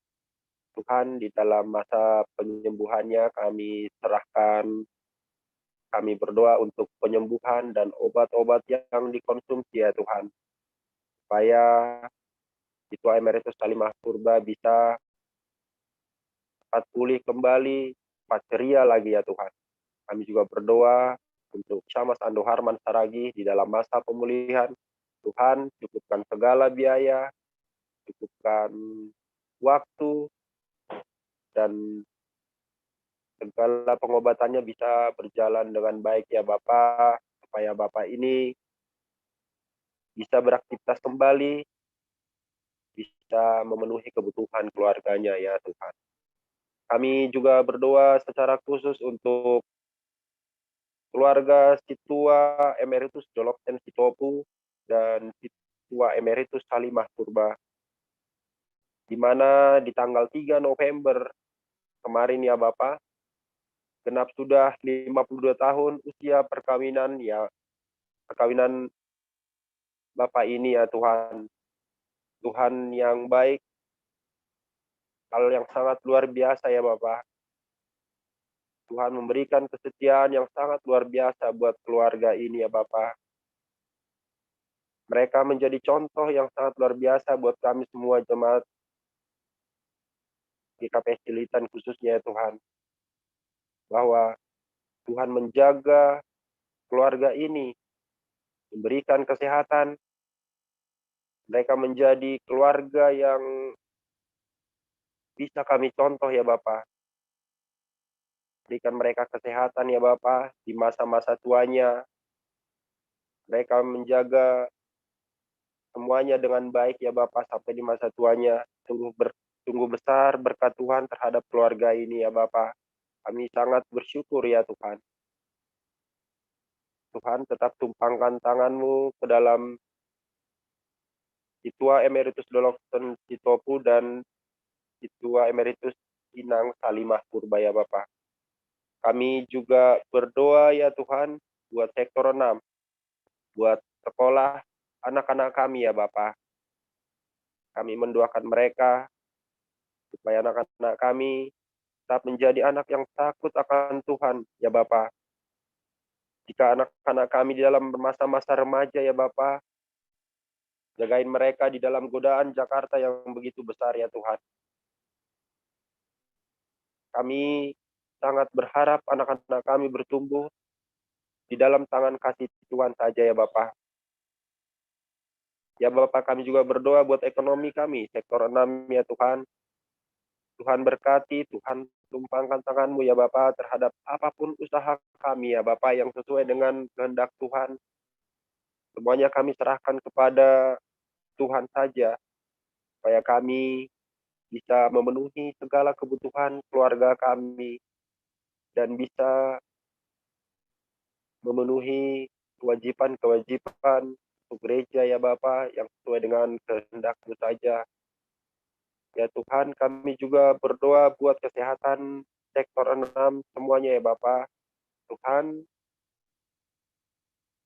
Tuhan, di dalam masa penyembuhannya kami serahkan, kami berdoa untuk penyembuhan dan obat-obat yang dikonsumsi ya Tuhan. Supaya Siswa Emeritus Salimah Purba bisa cepat pulih kembali, cepat ceria lagi ya Tuhan. Kami juga berdoa untuk Syamas Ando Harman Saragih di dalam masa pemulihan. Tuhan, cukupkan segala biaya, cukupkan waktu, dan segala pengobatannya bisa berjalan dengan baik ya Bapa, supaya Bapa ini bisa beraktivitas kembali, bisa memenuhi kebutuhan keluarganya ya Tuhan. Kami juga berdoa secara khusus untuk keluarga Situa Emeritus Dolokten Sitopu dan Situa Emeritus Salimah Purba, di mana di tanggal tiga November kemarin ya Bapak, genap sudah lima puluh dua tahun usia perkawinan ya, perkawinan Bapak ini ya Tuhan. Tuhan yang baik, hal yang sangat luar biasa ya Bapak. Tuhan memberikan kesetiaan yang sangat luar biasa buat keluarga ini ya Bapak. Mereka menjadi contoh yang sangat luar biasa buat kami semua jemaat G K P S Cililitan khususnya ya Tuhan. Bahwa Tuhan menjaga keluarga ini, memberikan kesehatan. Mereka menjadi keluarga yang bisa kami contoh ya Bapak. Berikan mereka kesehatan ya Bapak di masa-masa tuanya. Mereka menjaga semuanya dengan baik ya Bapak sampai di masa tuanya. Sungguh ber, sungguh besar berkat Tuhan terhadap keluarga ini ya Bapak. Kami sangat bersyukur ya Tuhan. Tuhan tetap tumpangkan tanganmu ke dalam Situa Emeritus Dolokten Sitopu dan Situa Emeritus Inang Salimah Purba ya Bapak. Kami juga berdoa ya Tuhan buat sektor enam, buat sekolah anak-anak kami ya Bapak. Kami mendoakan mereka supaya anak-anak kami tetap menjadi anak yang takut akan Tuhan ya Bapak. Jika anak-anak kami di dalam masa-masa remaja ya Bapak, jagain mereka di dalam godaan Jakarta yang begitu besar ya Tuhan. Kami sangat berharap anak-anak kami bertumbuh di dalam tangan kasih Tuhan saja ya Bapak. Ya Bapak, kami juga berdoa buat ekonomi kami, sektor enam ya Tuhan. Tuhan berkati, Tuhan tumpangkan tanganmu ya Bapak terhadap apapun usaha kami ya Bapak yang sesuai dengan kehendak Tuhan. Semuanya kami serahkan kepada Tuhan saja, supaya kami bisa memenuhi segala kebutuhan keluarga kami dan bisa memenuhi kewajiban-kewajiban untuk gereja ya Bapak yang sesuai dengan kehendak-Mu saja. Ya Tuhan, kami juga berdoa buat kesehatan sektor enam semuanya ya Bapak. Tuhan,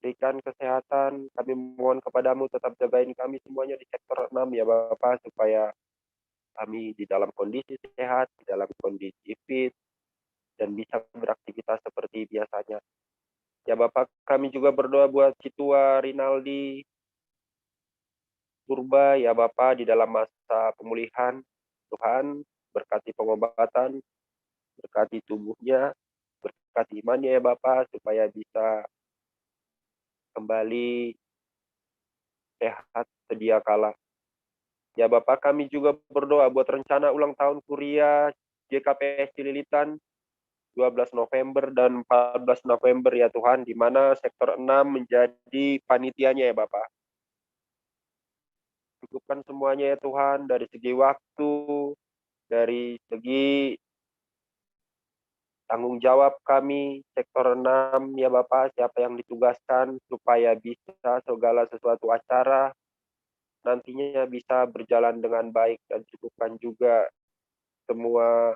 berikan kesehatan, kami mohon kepada-Mu tetap jagain kami semuanya di sektor enam ya Bapak, supaya kami di dalam kondisi sehat, di dalam kondisi fit, dan bisa beraktivitas seperti biasanya. Ya Bapak, kami juga berdoa buat Situa Rinaldi Purba, ya Bapak, di dalam masa pemulihan. Tuhan, berkati pengobatan, berkati tubuhnya, berkati imannya ya Bapak, supaya bisa kembali sehat sedia kala. Ya Bapak, kami juga berdoa buat rencana ulang tahun Kuria G K P S Cililitan dua belas November dan empat belas November ya Tuhan, di mana sektor enam menjadi panitianya ya Bapak. Cukupkan semuanya ya Tuhan, dari segi waktu, dari segi tanggung jawab kami sektor enam ya Bapak, siapa yang ditugaskan supaya bisa segala sesuatu acara nantinya bisa berjalan dengan baik dan cukupkan juga semua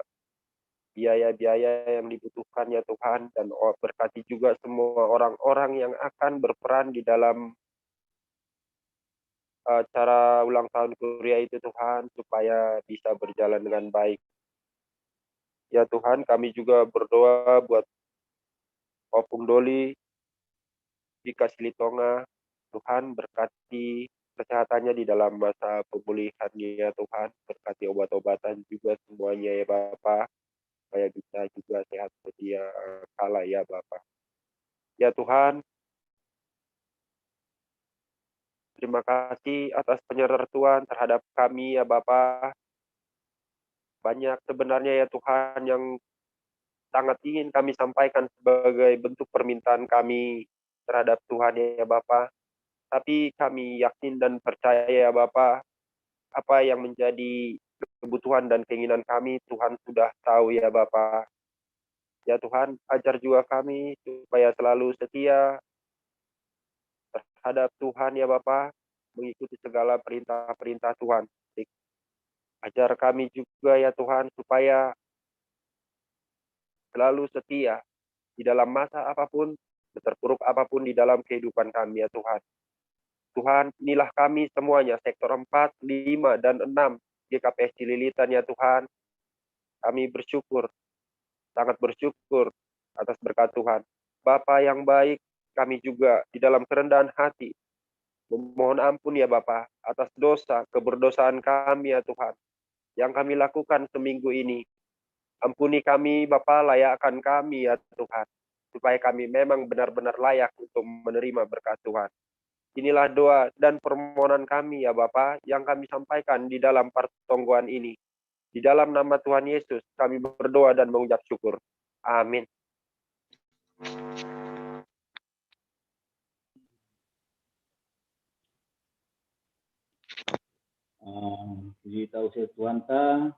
biaya-biaya yang dibutuhkan ya Tuhan, dan o-, berkati juga semua orang-orang yang akan berperan di dalam acara ulang tahun Kuria itu Tuhan, supaya bisa berjalan dengan baik. Ya Tuhan, kami juga berdoa buat Opung Doli, Dika Silitonga. Tuhan berkati kesehatannya di dalam masa pemulihannya Tuhan, berkati obat-obatan juga semuanya ya Bapak, supaya bisa juga sehat sedia, eh, kala ya Bapak. Ya Tuhan, Terima kasih atas penyertaan Tuhan terhadap kami, ya Bapa. Banyak sebenarnya, ya Tuhan, yang sangat ingin kami sampaikan sebagai bentuk permintaan kami terhadap Tuhan, ya Bapa. Tapi kami yakin dan percaya, ya Bapa, apa yang menjadi kebutuhan dan keinginan kami, Tuhan sudah tahu, ya Bapa. Ya Tuhan, ajar juga kami supaya selalu setia terhadap Tuhan, ya Bapa, mengikuti segala perintah-perintah Tuhan. Ajar kami juga, ya Tuhan, supaya selalu setia di dalam masa apapun, terpuruk apapun di dalam kehidupan kami, ya Tuhan. Tuhan, inilah kami semuanya, sektor empat, lima, dan enam G K P S Cililitan, ya Tuhan. Kami bersyukur, sangat bersyukur atas berkat Tuhan. Bapa yang baik, kami juga di dalam kerendahan hati memohon ampun, ya Bapa, atas dosa keberdosaan kami, ya Tuhan, yang kami lakukan seminggu ini. Ampuni kami, Bapa, layakkan kami, ya Tuhan, supaya kami memang benar-benar layak untuk menerima berkat Tuhan. Inilah doa dan permohonan kami, ya Bapa, yang kami sampaikan di dalam pertonggoan ini. Di dalam nama Tuhan Yesus, kami berdoa dan mengucap syukur. Amin. Ah, puji tau sia Tuhan ta.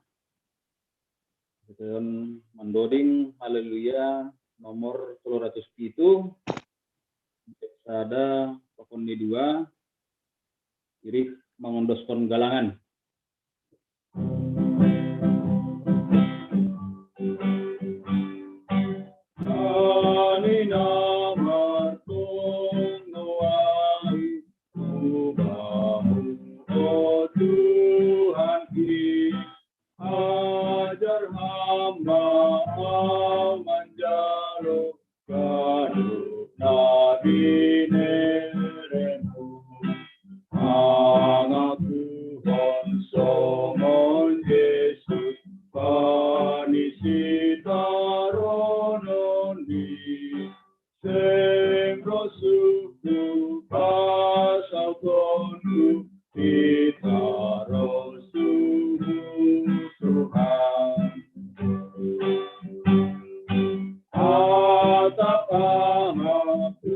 Kita mandoding Haleluya nomor tolu ratus pitu. Sada pakon ni dua. Irik mangondoskon galangan. Ajar hamba manjalo kadu nabi neremu. Mangaku hon songon Yesus panisi taronon di. Seng rosuhku pasal tonku kita rosuh Tuhan. Atap amaku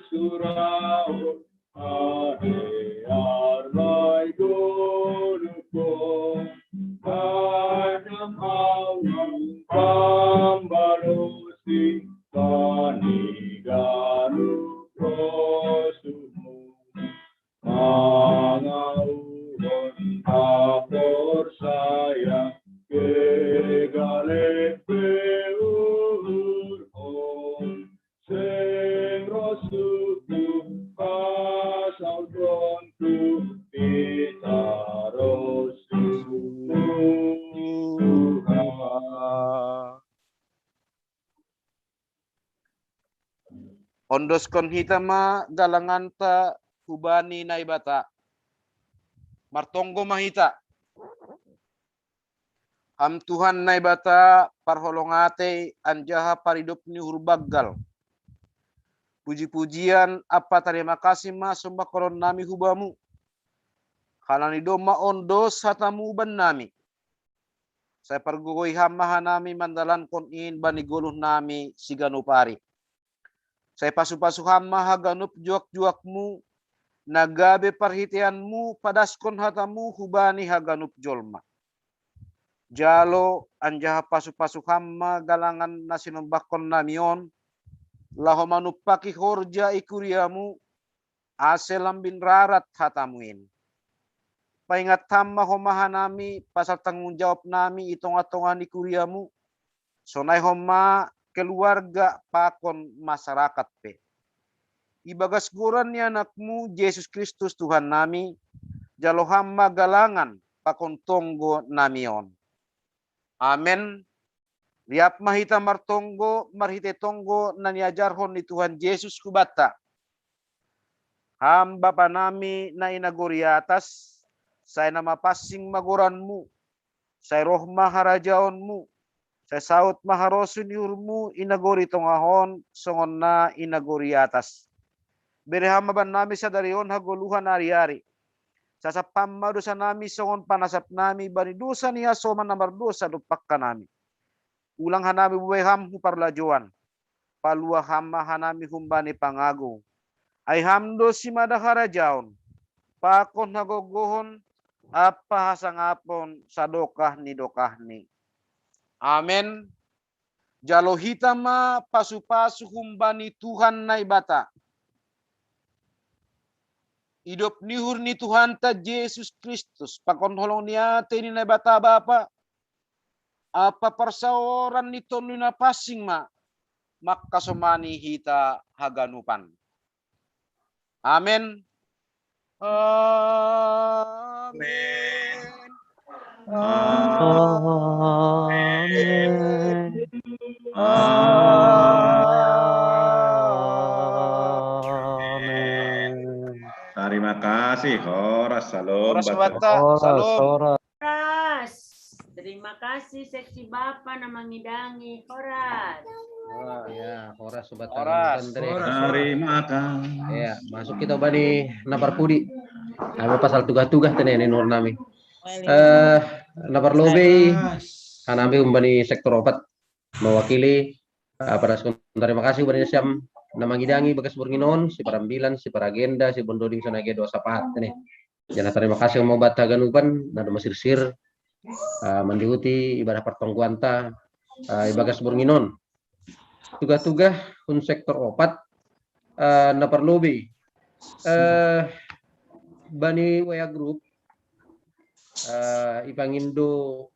surau ade armai gonuko. Panam awang pambalusi paniganu rosumu. Mangauhon aporsaya kegale peuhon. Seng rosuhku pasal tonku pita rosuh Tuhan. Ondoskon hita ma galanganta hubani Naibata. Martonggo ma hita. Ham Tuhan Naibata parholong atei anjaha paridop ni uhur banggal. Puji-pujian ampa tarima kasih ma sombahkonon nami hubamu. Halani domma ondos hatamu bannami. Sai pargogoi ham ma hanami mandalankon in bani goluh nami siganup ari. Sai pasu-pasu ham ma haganup juak-juakmu, na gabe parhiteianmu padaskon hatamu hubani haganup jolma. Jalo anjaha pasu-pasu ham ma galangan na sinombahkon nami on, laho manumpaki horja i kuriamu, ase lambin rarat hatamu in. Paingat ham ma homa hanami pasal tanggung jawab nami i tongah-tongah ni kuriamu, sonai homa keluarga pakon masarakat pe. Ibagas goran ni anakmu Jesus Kristus Tuhan nami, jalo ham ma galangan pakon tonggo nami on. Amen. Riap ma hita martonggo marhitei tonggo na niajarhon ni Tuhan Jesus hubanta. Ham Bapa nami na i nagori atas, sai na mapansing ma goranmu, sai roh ma harajaonmu, sai saut ma harosuh ni uhurmu i nagori tongah on songon na i nagori atas. Bere Ham ma bannami sadari on hagoluhan ari-ari. Sasap Ham ma dosanami songon panasapnami bani dosa ni hasoman na mardosa dompak hanami. Ulang hanami buei Ham hu parlajouan. Palua Ham ma hanami humbani pangago. Ai Ham do simada harajaon, pakon hagogohon, ampa hasangapon sadokah ni dokahni. Amen. Jalo hita ma pasu-pasu humbani Tuhan Naibata. Idop ni uhur ni Tuhanta Jesus Kristus, pakon holong ni atei ni Naibata Bapa, ampa parsaoran ni Tondi Napansing ma mangkasomani hita haganupan. Amen. Amen. Amen. Amen. Terima kasih, horas, salom. Horas, Bata. Bata. Horas, salom. Horas. Terima kasih, Seksi Bapa na mangidangi. Horas. Horas. Ya, horas, Sobat. Horas. Tangan, Andre. Horas, horas. Terima kasih. Ya, masuk hita bani na parpudi. Ai ma pasal tugah-tugah tene ni uhur nami. Eh, na parlobei, horas, hanami humbani sektor opat mewakili, eh, padaskon tarima kasih humbani nasiam na mangidangi bagas borngin on, siparambilan, siparagenda, sibondoding, sonai ge doa sapaat tene. Jala tarima kasih ma Bata haganupan na dohot masirsir, eh, mandihuti ibadah partonggoanta, eh, ibagas borngin on. Tugah-tugah hun sektor opat, eh, na parlobei, eh, bani W A group, eh, ipangindo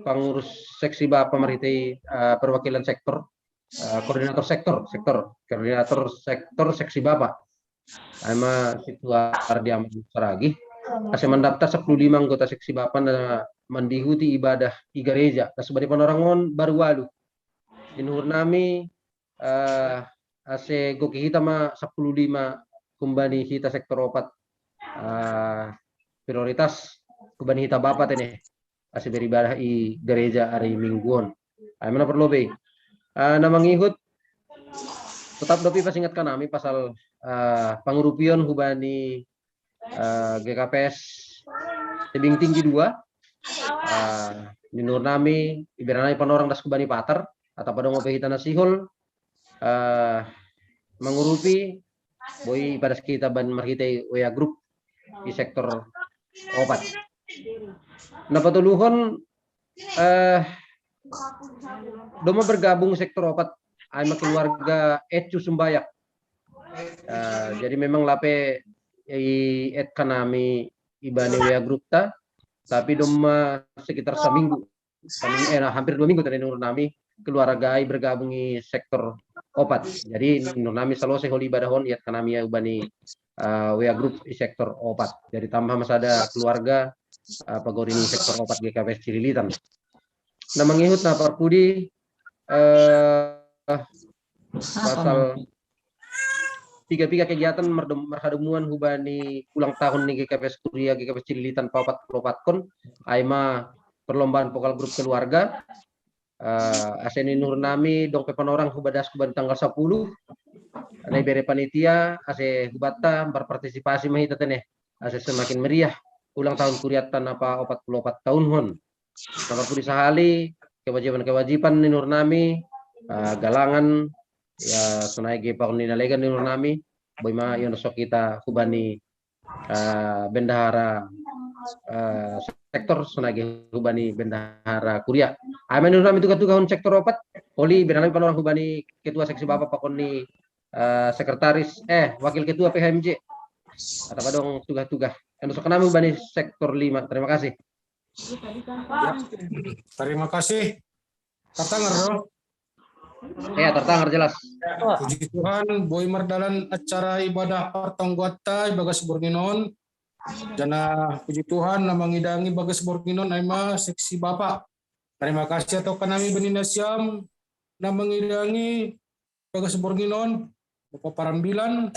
pangurus Seksi Bapa marhitei, eh, perwakilan sektor, eh, koordinator sektor, sektor, koordinator sektor Seksi Bapa. Ai ma Situa Ardiaman Saragih, ase mandaptar sappulu lima anggota Seksi Bapa na mandihuti ibadah i gareja. Na subadi panorang on baru ualu. Di uhur nami, eh, ase goki hita ma sappulu lima humbani hita sektor opat, eh, prioritas humbani hita Bapa tene, ase beribadah i gareja ari Minggu on. Ai ma na parlobei. Eh, na mangihut, tetap dope pasingatkan hami pasal, eh, pangurupion humbani, eh, G K P S Tebing Tinggi dua. Eh, di uhur nami, ibebere nami panorang das humbani patar, atap adong dope hita na sihol, eh, mangurupi, boi ipadas hita bani marhitei W A group i sektor opat. Na patoluhon, eh, domma bergabung sektor opat, ai ma keluarga Ecu Sumbayak. Eh, jadi memang lape i-add hanami ibani W A grupta, tapi domma sekitar saminggu, saminggu, eh, nah, hampir dua minggu tadi di uhur nami keluarga i bergabung i sektor opat. Jadi di uhur nami salose holi ibadah on i-add hanami ia ubani, eh, W A grup i sektor opat. Jadi tambah ma sada keluarga, eh, pagori ni sektor opat G K P S Cililitan. Na mangihut na parpudi, eh, pasal piga-piga kegiatan mardom-, marhadomuan hubani ulang tahun ni G K P S Kuria G K P S Cililitan paopat pulu opatkon, ai ma perlombaan vokal grup keluarga, eh, ase di uhur nami dong pe panorang hubadas hubani tanggal sapuluh, na ibere panitia ase hubanta marpartisipasi ma hita tene, ase semakin meriah ulang tahun kurianta na paopat pulu opat tahunon. Na parpudi sahali, kewajiban-kewajiban di uhur nami, eh, galangan, ia sonai ge pakon ni na legan di uhur nami, boi ma ionoshon hita hubani, eh, bendahara, eh, sektor, sonai ge hubani bendahara kuria. Ai ma di uhur nami tugah-tugah hun sektor opat, holi ibere nami panorang hubani ketua seksi Bapa pakon ni, eh, sekretaris, eh, wakil ketua P H M J. Atap adong tugah-tugah. Ionoshon nami hubani sektor lima. Terima kasih. Ya. Terima kasih. Tartangar do? Iya, tartangar jelas. Puji Tuhan, boi mardalan acara ibadah partonggoanta ibagas borngin on. Jala puji Tuhan, na mangidangi bagas borngin on ai ma seksi Bapa. Terima kasih atokan nami bani nasiam na mangidangi bagas borngin on, Bapa parambilan,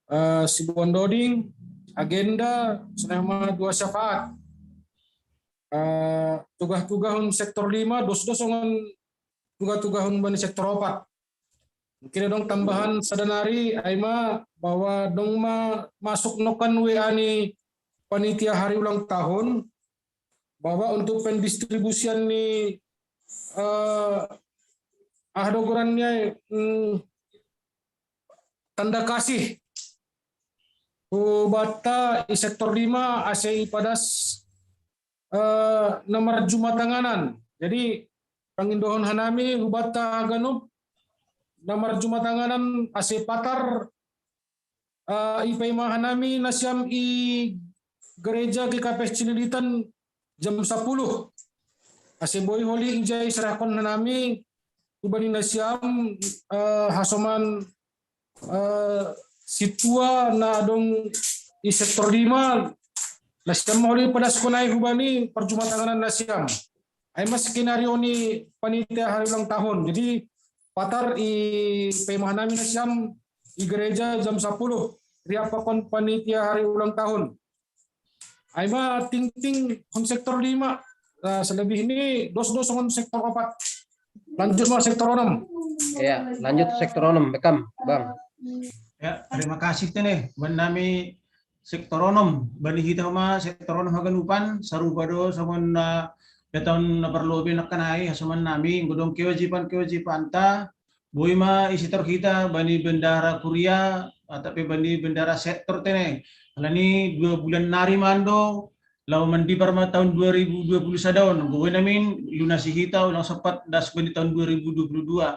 eh, sibondoding, agenda, sonai ma doa sapaat. Eh, tugah-tugah hun sektor lima, dos-dos songon tugah-tugah hun bani sektor opat. Mungkin adong tambahan sada nari, ai ma bahwa dong ma masuk nokan W A ni panitia hari ulang tahun, bahwa untuk pendistribusian ni eh, ah dogoran niya mm, tanda kasih. Hubatta i sektor lima ase i padas eh, nomor jumatanganan. Jadi pangindohon hanami hubatta haganup nomor jumatanganan ase patar eh, i paimahanami nasiam i gereja G K P S Cililitan jam sepuluh. Ase boi holi ijai serahkon hanami ubani nasiam eh, hasoman eh, situa na dong i sektor lima nasiam holi padaskonai hubani perjumatanganan nasiam. Ai mas skenario ni panitia hari ulang tahun. Jadi patar i paimahanami nasiam i gereja jam sepuluh. Riapakon panitia hari ulang tahun. Ai ma tingting hon sektor lima. Nah, selebih ini dos-dos hon sektor opat. Lanjut ma sektor onom. Ya, lanjut sektor onom, bekam, Bang. Ya, terima kasih tene. Bani nami sektor onom, bani hita homa sektor onom haganupan, sarupa do songon na petahun na parlobi nakkanai, hasoman nami, godong kewajiban-kewajiban ta, boi ma isi tor hita bani bendahara kuria, atape bani bendahara sektor tene. Alani dua bulan nari mando, lau mandipar ma tahun dua ribu dua puluh sada on, boi namin lunasi hita ulang sempat das bani tahun dua ribu dua puluh dua.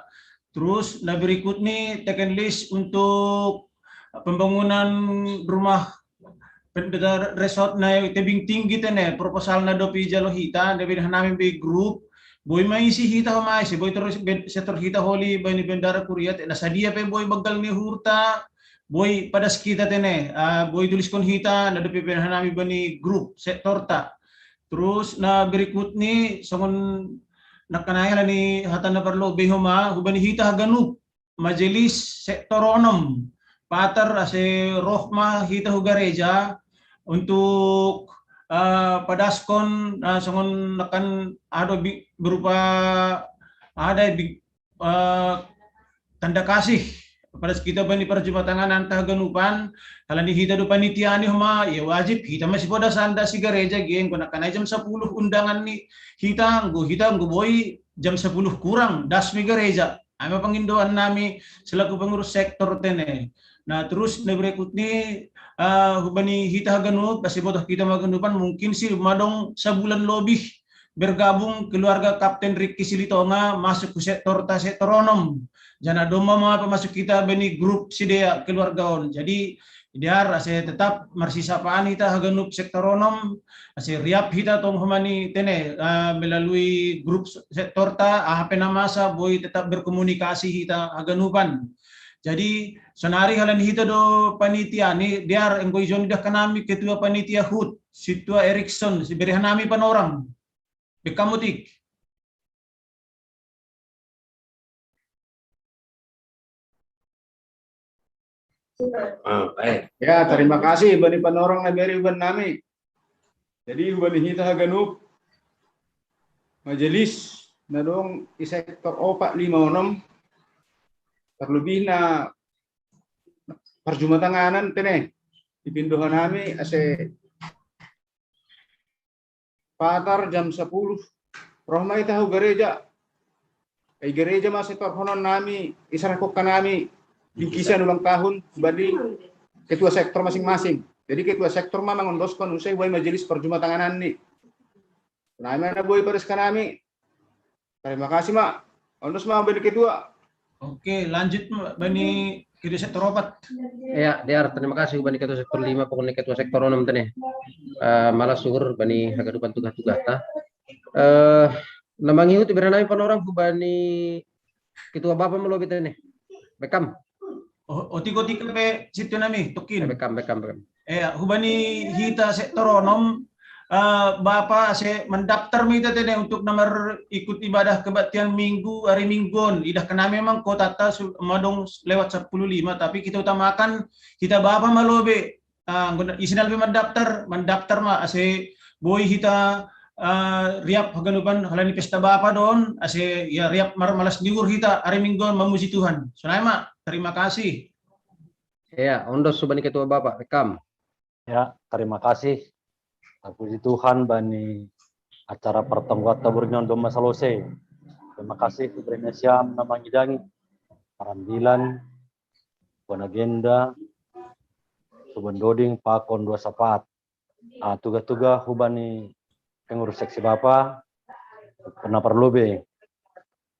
Terus na berikut ni taken list untuk pembangunan rumah pendeta resort na tebing tinggi tene proposal na dopi jalo hita na beda hanami be grup boi maisi hita ho maisi boi terus setor hita holi bani bendara kuriat na sadia pe boi bagal ni hurta boi padas kita tene uh, boi tuliskon hita na dopi beda hanami bani grup sektor ta terus na berikut ni songon nakkanai halani hata na parlobi homa hubani hita haganup majelis sektor onom patar ase rohma hita hu gareja untuk uh, padaskon uh, songon nakan ada berupa ada uh, tanda kasih pada kita bani perjumatangan antah ganupan halani hita do panitia ni homa ya wajib hita masih pada sanda si gareja geng kena kanai jam sepuluh undangan ni hita nggo hita nggo boi jam sepuluh kurang das mi gareja Ama pangindoan nami selaku pengurus sektor tene. Nah, terus na berikut ni uh, hubani hita haganup, basi botoh kita maganupan mungkin si madong sebulan lebih bergabung keluarga Kapten Ricky Silitonga masuk ke sektor ta sektor onom. Jana domma ma masuk kita bani grup sidea keluarga on. Jadi Diar ase tetap marsisapaan hita haganup sektor onom, ase riap hita tong homani tene uh, melalui grup sektor ta, aha pe na masa boi tetap berkomunikasi hita haganupan. Jadi sonari halan hita do panitia ni diar enggo ijon dah kanami ketua panitia hut, situa Erikson, si beri hanami panorang. Bekamutik. Ah, baik. Ya, terima kasih bani panorang na beri uban nami. Jadi uban hita haganup majelis na dong i sektor opat lima onom terlebih na perjumatanganan tene dipindohan nami ase patar jam sepuluh roh ma ita hu gereja. Ai gereja ma setor honon nami isarah kokka nami bingkisan ulang tahun bani ketua sektor masing-masing. Jadi ketua sektor ma mangondoskon usai buai majelis perjumatanganan ni. Nami na buai paris kanami. Terima kasih ma. Ondos ma bani ketua. Oke, lanjut bani ketua sektor opat. Ya, diar terima kasih bani ketua sektor lima pokoknya ketua sektor enam tadi. Uh, malah syukur bani hagadupan tugas-tugas ta. Uh, nama ngihut ibadah nami panorang ku bani ketua bapak melobi tadi. Bekam. Oh, otik-otik pe situ nami tokin. Bekam, bekam, bekam. Eh, hubani hita sektor onom uh, Bapa ase mendaftar mita tene untuk nomor ikut ibadah kebaktian minggu hari mingguon. Idah kena memang kota ta madong lewat sepuluh lima tapi kita utamakan kita Bapa malobe. Uh, isinal be mendaftar, mendaftar ma ase boi hita uh, riap haganupan halani pesta Bapa don ase ya riap mar malas niur hita hari mingguon memuji Tuhan. Sonai ma, terima kasih. Ya, ondos hubani ketua Bapak, welcome. Ya, terima kasih. Terpuji Tuhan bani acara pertengkuan tabur nyon domma salose. Terima kasih kepada siam na mangidangi parambilan, buan agenda, suban doding pakon dua sapat. Ah, tuga-tuga hubani pengurus seksi Bapa, pernah perlu be.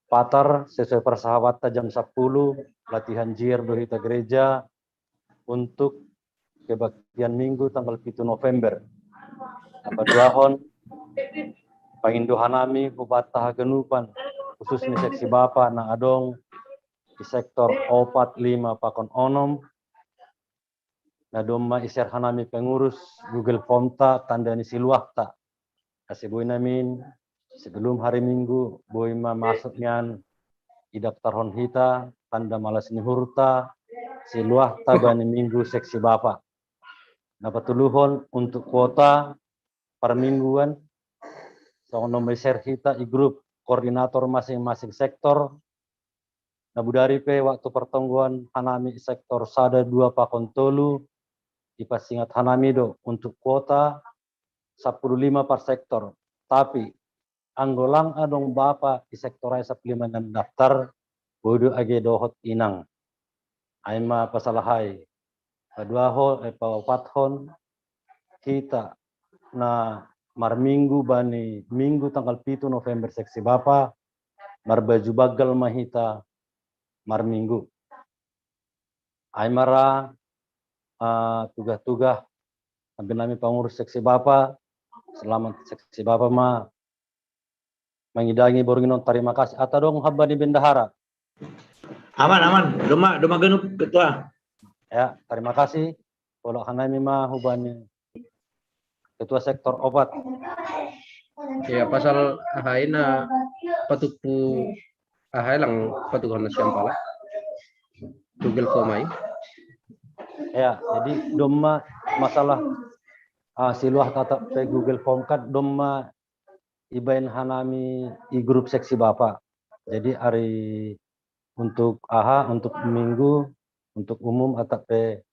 Patar sesuai persahabat jam sepuluh, latihan jir dohita gereja untuk kebaktian minggu tanggal pitu November. Apa duahon pangindohanami hubatta haganupan khususnya seksi Bapa na adong di sektor opat, lima, pakon onom, na domma iser hanami pengurus Google Form ta tanda ni siluahta. Kasi boi namin sebelum hari Minggu boi ma masuk nian idaftarhon hita tanda malas ni hurta siluahta bani minggu seksi Bapa. Na patuluhon untuk kuota permingguan songon iser hita i grup koordinator masing-masing sektor. Na budari pe waktu pertonggoan hanami sektor sada, dua pakon tolu, ipasingat hanami do untuk kuota sepuluh lima per sektor. Tapi anggo lang adong bapa di sektor ai sepuluh lima na daftar, bodo age dohot inang. Ai ma pasalahai. Paduahon, eh, paopathon, kita na marminggu bani minggu tanggal pitu November seksi bapa, marbaju bagal ma hita marminggu. Ai mara uh, tuga-tuga hampir nami pengurus seksi bapa, selamat seksi bapa ma mangidangi borngin on. Terima kasih. Ata dong haba ni bendahara. Aman, aman. Doma, doma ganup ketua. Ya, terima kasih. Kalau hanami ma hubani ketua sektor opat. Ya, pasal ahaina patupu ahai lang patupu na siampala. Google Form ai. Ya, jadi doma masalah uh, siluah kata pe Google Form kan doma ibaen hanami i grup seksi bapa. Jadi hari untuk aha, untuk minggu, untuk umum atau pe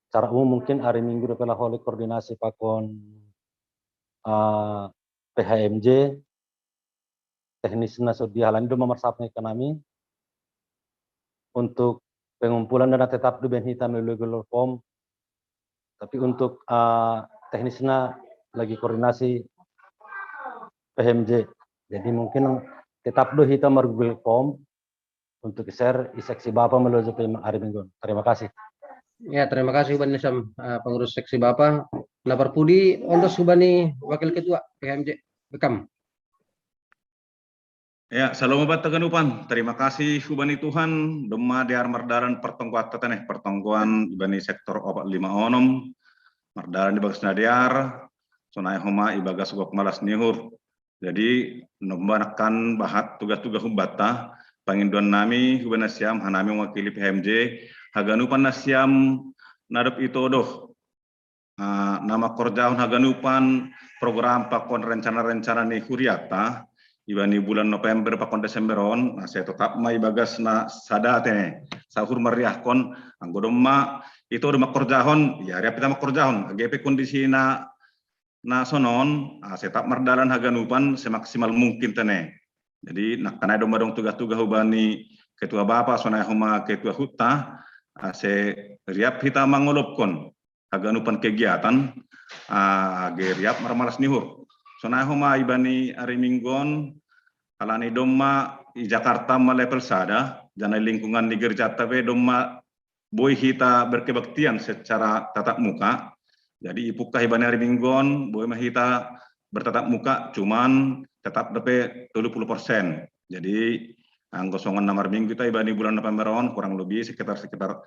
cara umum mungkin hari minggu dope laho koordinasi pakon uh, P H M J, teknisna so dihalani do mamarsapni kanami untuk pengumpulan dana tetap do ben hita melalui Google Form. Tapi untuk uh, teknisna lagi koordinasi P H M J. Jadi mungkin tetap do hita mar Google Form untuk share i seksi bapa melalui P M R minggu. Terima kasih. Ya, terima kasih hubani sam uh, pengurus seksi bapa. Na parpudi ondos hubani wakil ketua P H M J. Welcome. Ya, salom opat taganupan. Terima kasih hubani Tuhan. Doma dear mardalan pertonggoan tata neh, pertonggoan ibani sektor opat lima onom. Mardalan di bagas na dear. Sonai homa ibagas gok malas nihur. Jadi nomba nakkan bahat tugas-tugas hubatta, pangindoan nami hubani nasiam, hanami mewakili P H M J, haganupan nasiam nadop ito doh. Uh, nama korjahon haganupan program pakon rencana-rencana ni huriata ibani bulan November pakon Desember on, nah, saya tetap ma ibagas na sada tene sahur meriahkon anggo doma ito doma korjahon, ya riap kita ma korjahon, agepe kondisi na na sonon, uh, tetap mardalan haganupan semaksimal mungkin tene. Jadi nakkanai doma dong tugas-tugas hubani ketua bapa sonai homa ketua hutta, uh, se riap hita mangolopkon haganupan kegiatan, uh, age riap marmalas nihur. Sonai homa ibani ari minggon, alani doma i Jakarta ma level sada, jana lingkungan di gerjata be doma boi hita berkebaktian secara tatap muka. Jadi ipukka ibani ari minggon boi ma hita bertatap muka, cuman tetap dope tolu puluh persen. Jadi anggo songon na marminggu ta ibani bulan November on kurang lebih sekitar sekitar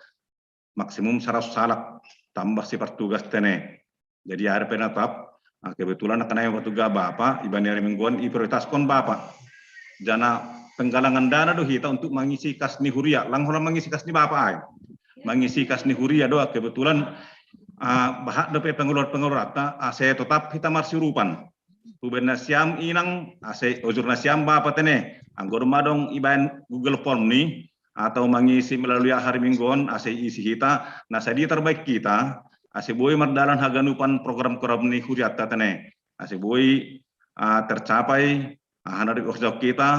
maksimum seratus halak tambah si partugas tene. Jadi ada penatap, nah, kebetulan nakkanai partugas bapa ibani ari minggon i prioritaskon bapa. Jana penggalangan dana do hita untuk mangisi kas ni huria, lang holan mangisi kas ni bapa ai. Mangisi kas ni huria do kebetulan uh, bahat dope pengeluar-pengeluaranta, uh, saya tetap hita marsirupan. Tuben nasiam inang, uh, saya ojur nasiam bapa tene. Anggo doma dong ibaen Google Form ni, atau mangisi melalui hari mingguon, ase isi hita, na sadia tarbaen hita, ase boi mardalan haganupan program-program ni huriatta tene. Ase boi, ah, tercapai, ah, hana di kita,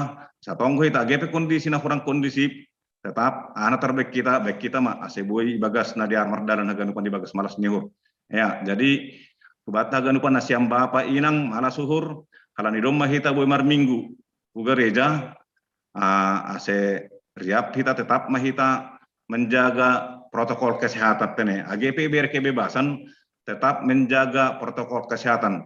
satonggo hita, age pe kondisi na hurang kondisip, tetap, ah, hana tarbaen hita, baen hita ma, ase boi ibagas na dia mardalan haganupan ibagas malas ni uhur. Ya, jadi, hubaen haganupan nasiam bapa inang, malas uhur, halani domma hita boi marminggu, hu gereja, ah, ase riap hita tetap ma hita menjaga protokol kesehatan tene. Age pe bere kebebasan, tetap menjaga protokol kesehatan.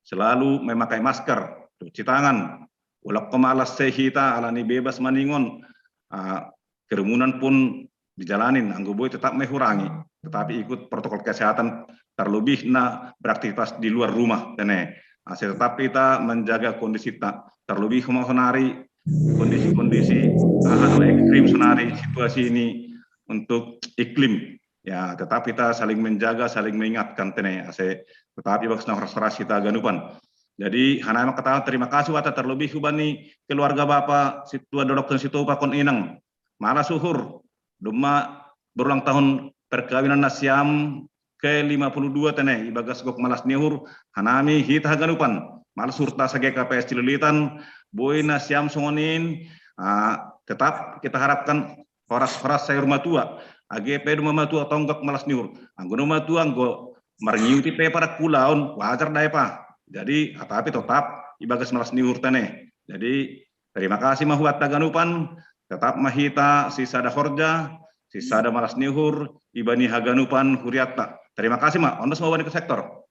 Selalu memakai masker, cuci tangan. Walaupun malas se hita alani bebas maningon, ah, kerumunan pun dijalanin, anggo boi tetap mengurangi, tetapi ikut protokol kesehatan terlebih na beraktivitas di luar rumah tene. Ase tetap hita menjaga kondisi ta, terlebih ma sonari kondisi-kondisi, ah, anu ekstrim sonari situasi ini untuk iklim. Ya, tetap hita saling menjaga, saling mengingatkan tene. Ase tetap ibagas na horas-horas hita haganupan. Jadi, hana ma kata terima kasih hubaen terlebih hubani keluarga bapa, situa dodok situa pakon inang. Malas uhur, domma berulang tahun perkawinan nasiam ke lima puluh dua tene, ibagas gok malas ni uhur, hanami hita haganupan. Malas uhurta se G K P S Cililitan, boi nasiam songon i, ah, tetap kita harapkan horas-horas saur matua. Age pe domma matua tong gok malas ni uhur. Anggo domma matua, anggo marngiuti pe parak ulaon, wajar da i pa. Jadi, hatapi tetap ibagas malas ni uhur tene. Jadi, terima kasih ma hubaen haganupan, tetap ma hita sisada horja, sisada malas ni uhur, ibani haganupan huriatta. Terima kasih ma, ondos ma hubani ke sektor.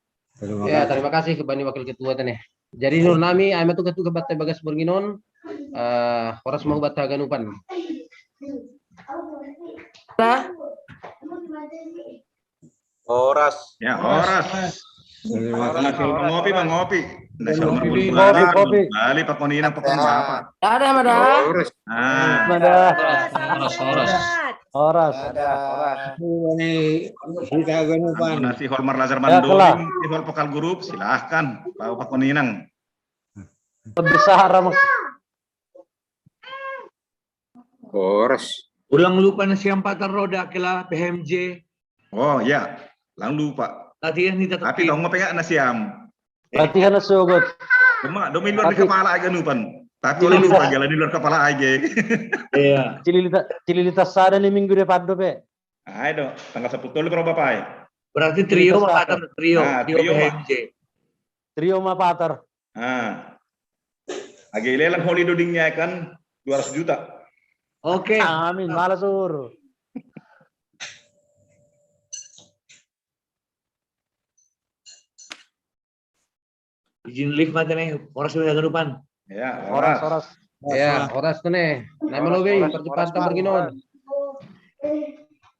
Ya, terima kasih hubani wakil ketua tene. Jadi, nurunami, ai ma tugas-tugas batta ibagas borngin on, eh, horas ma hubaen haganupan. Horas. Ya, horas. Terima kasih. Ngopi, Bang, ngopi. Nasi Ngopi, hormar bulu ngopi, bali, ngopi. Bali pakon inang pakon bapa. Ada, ada. Ah, Ada. Horas, horas. Horas. Ada horas. Ini kita ganupan. Nasi hormar lazar Ya, mandoli, kelar. Nasi hor pokal grup, silahkan. Pak, pakon inang. Lebih sahara mak. Horas. Ulang lupa nasiam patar roda kela P H M J. Oh, ya. Lang lupa. Latihan ni tetap. Tapi tong ngopi nggak nasiam? Latihan na sogot. Cuma domi luar Tapi- kepala aja nupan. Tapi oleh lupa jalan di luar kepala aja. Iya. Cililita, cililita sada ni minggu depan dope. Ayo dong, tanggal sepuluh tolu berapa pai? Berarti trio Kita patar trio, Ah, trio trio, P H M J. Trio ma patar. Ah. Age lelang holi dodingnya kan dua ratus juta. Oke. Amin, malas uhur. Izin lift mata nih, horas sudah ganupan. Ya, Horas, horas. Ya, horas tene. Nama lobe, percepatan berginon.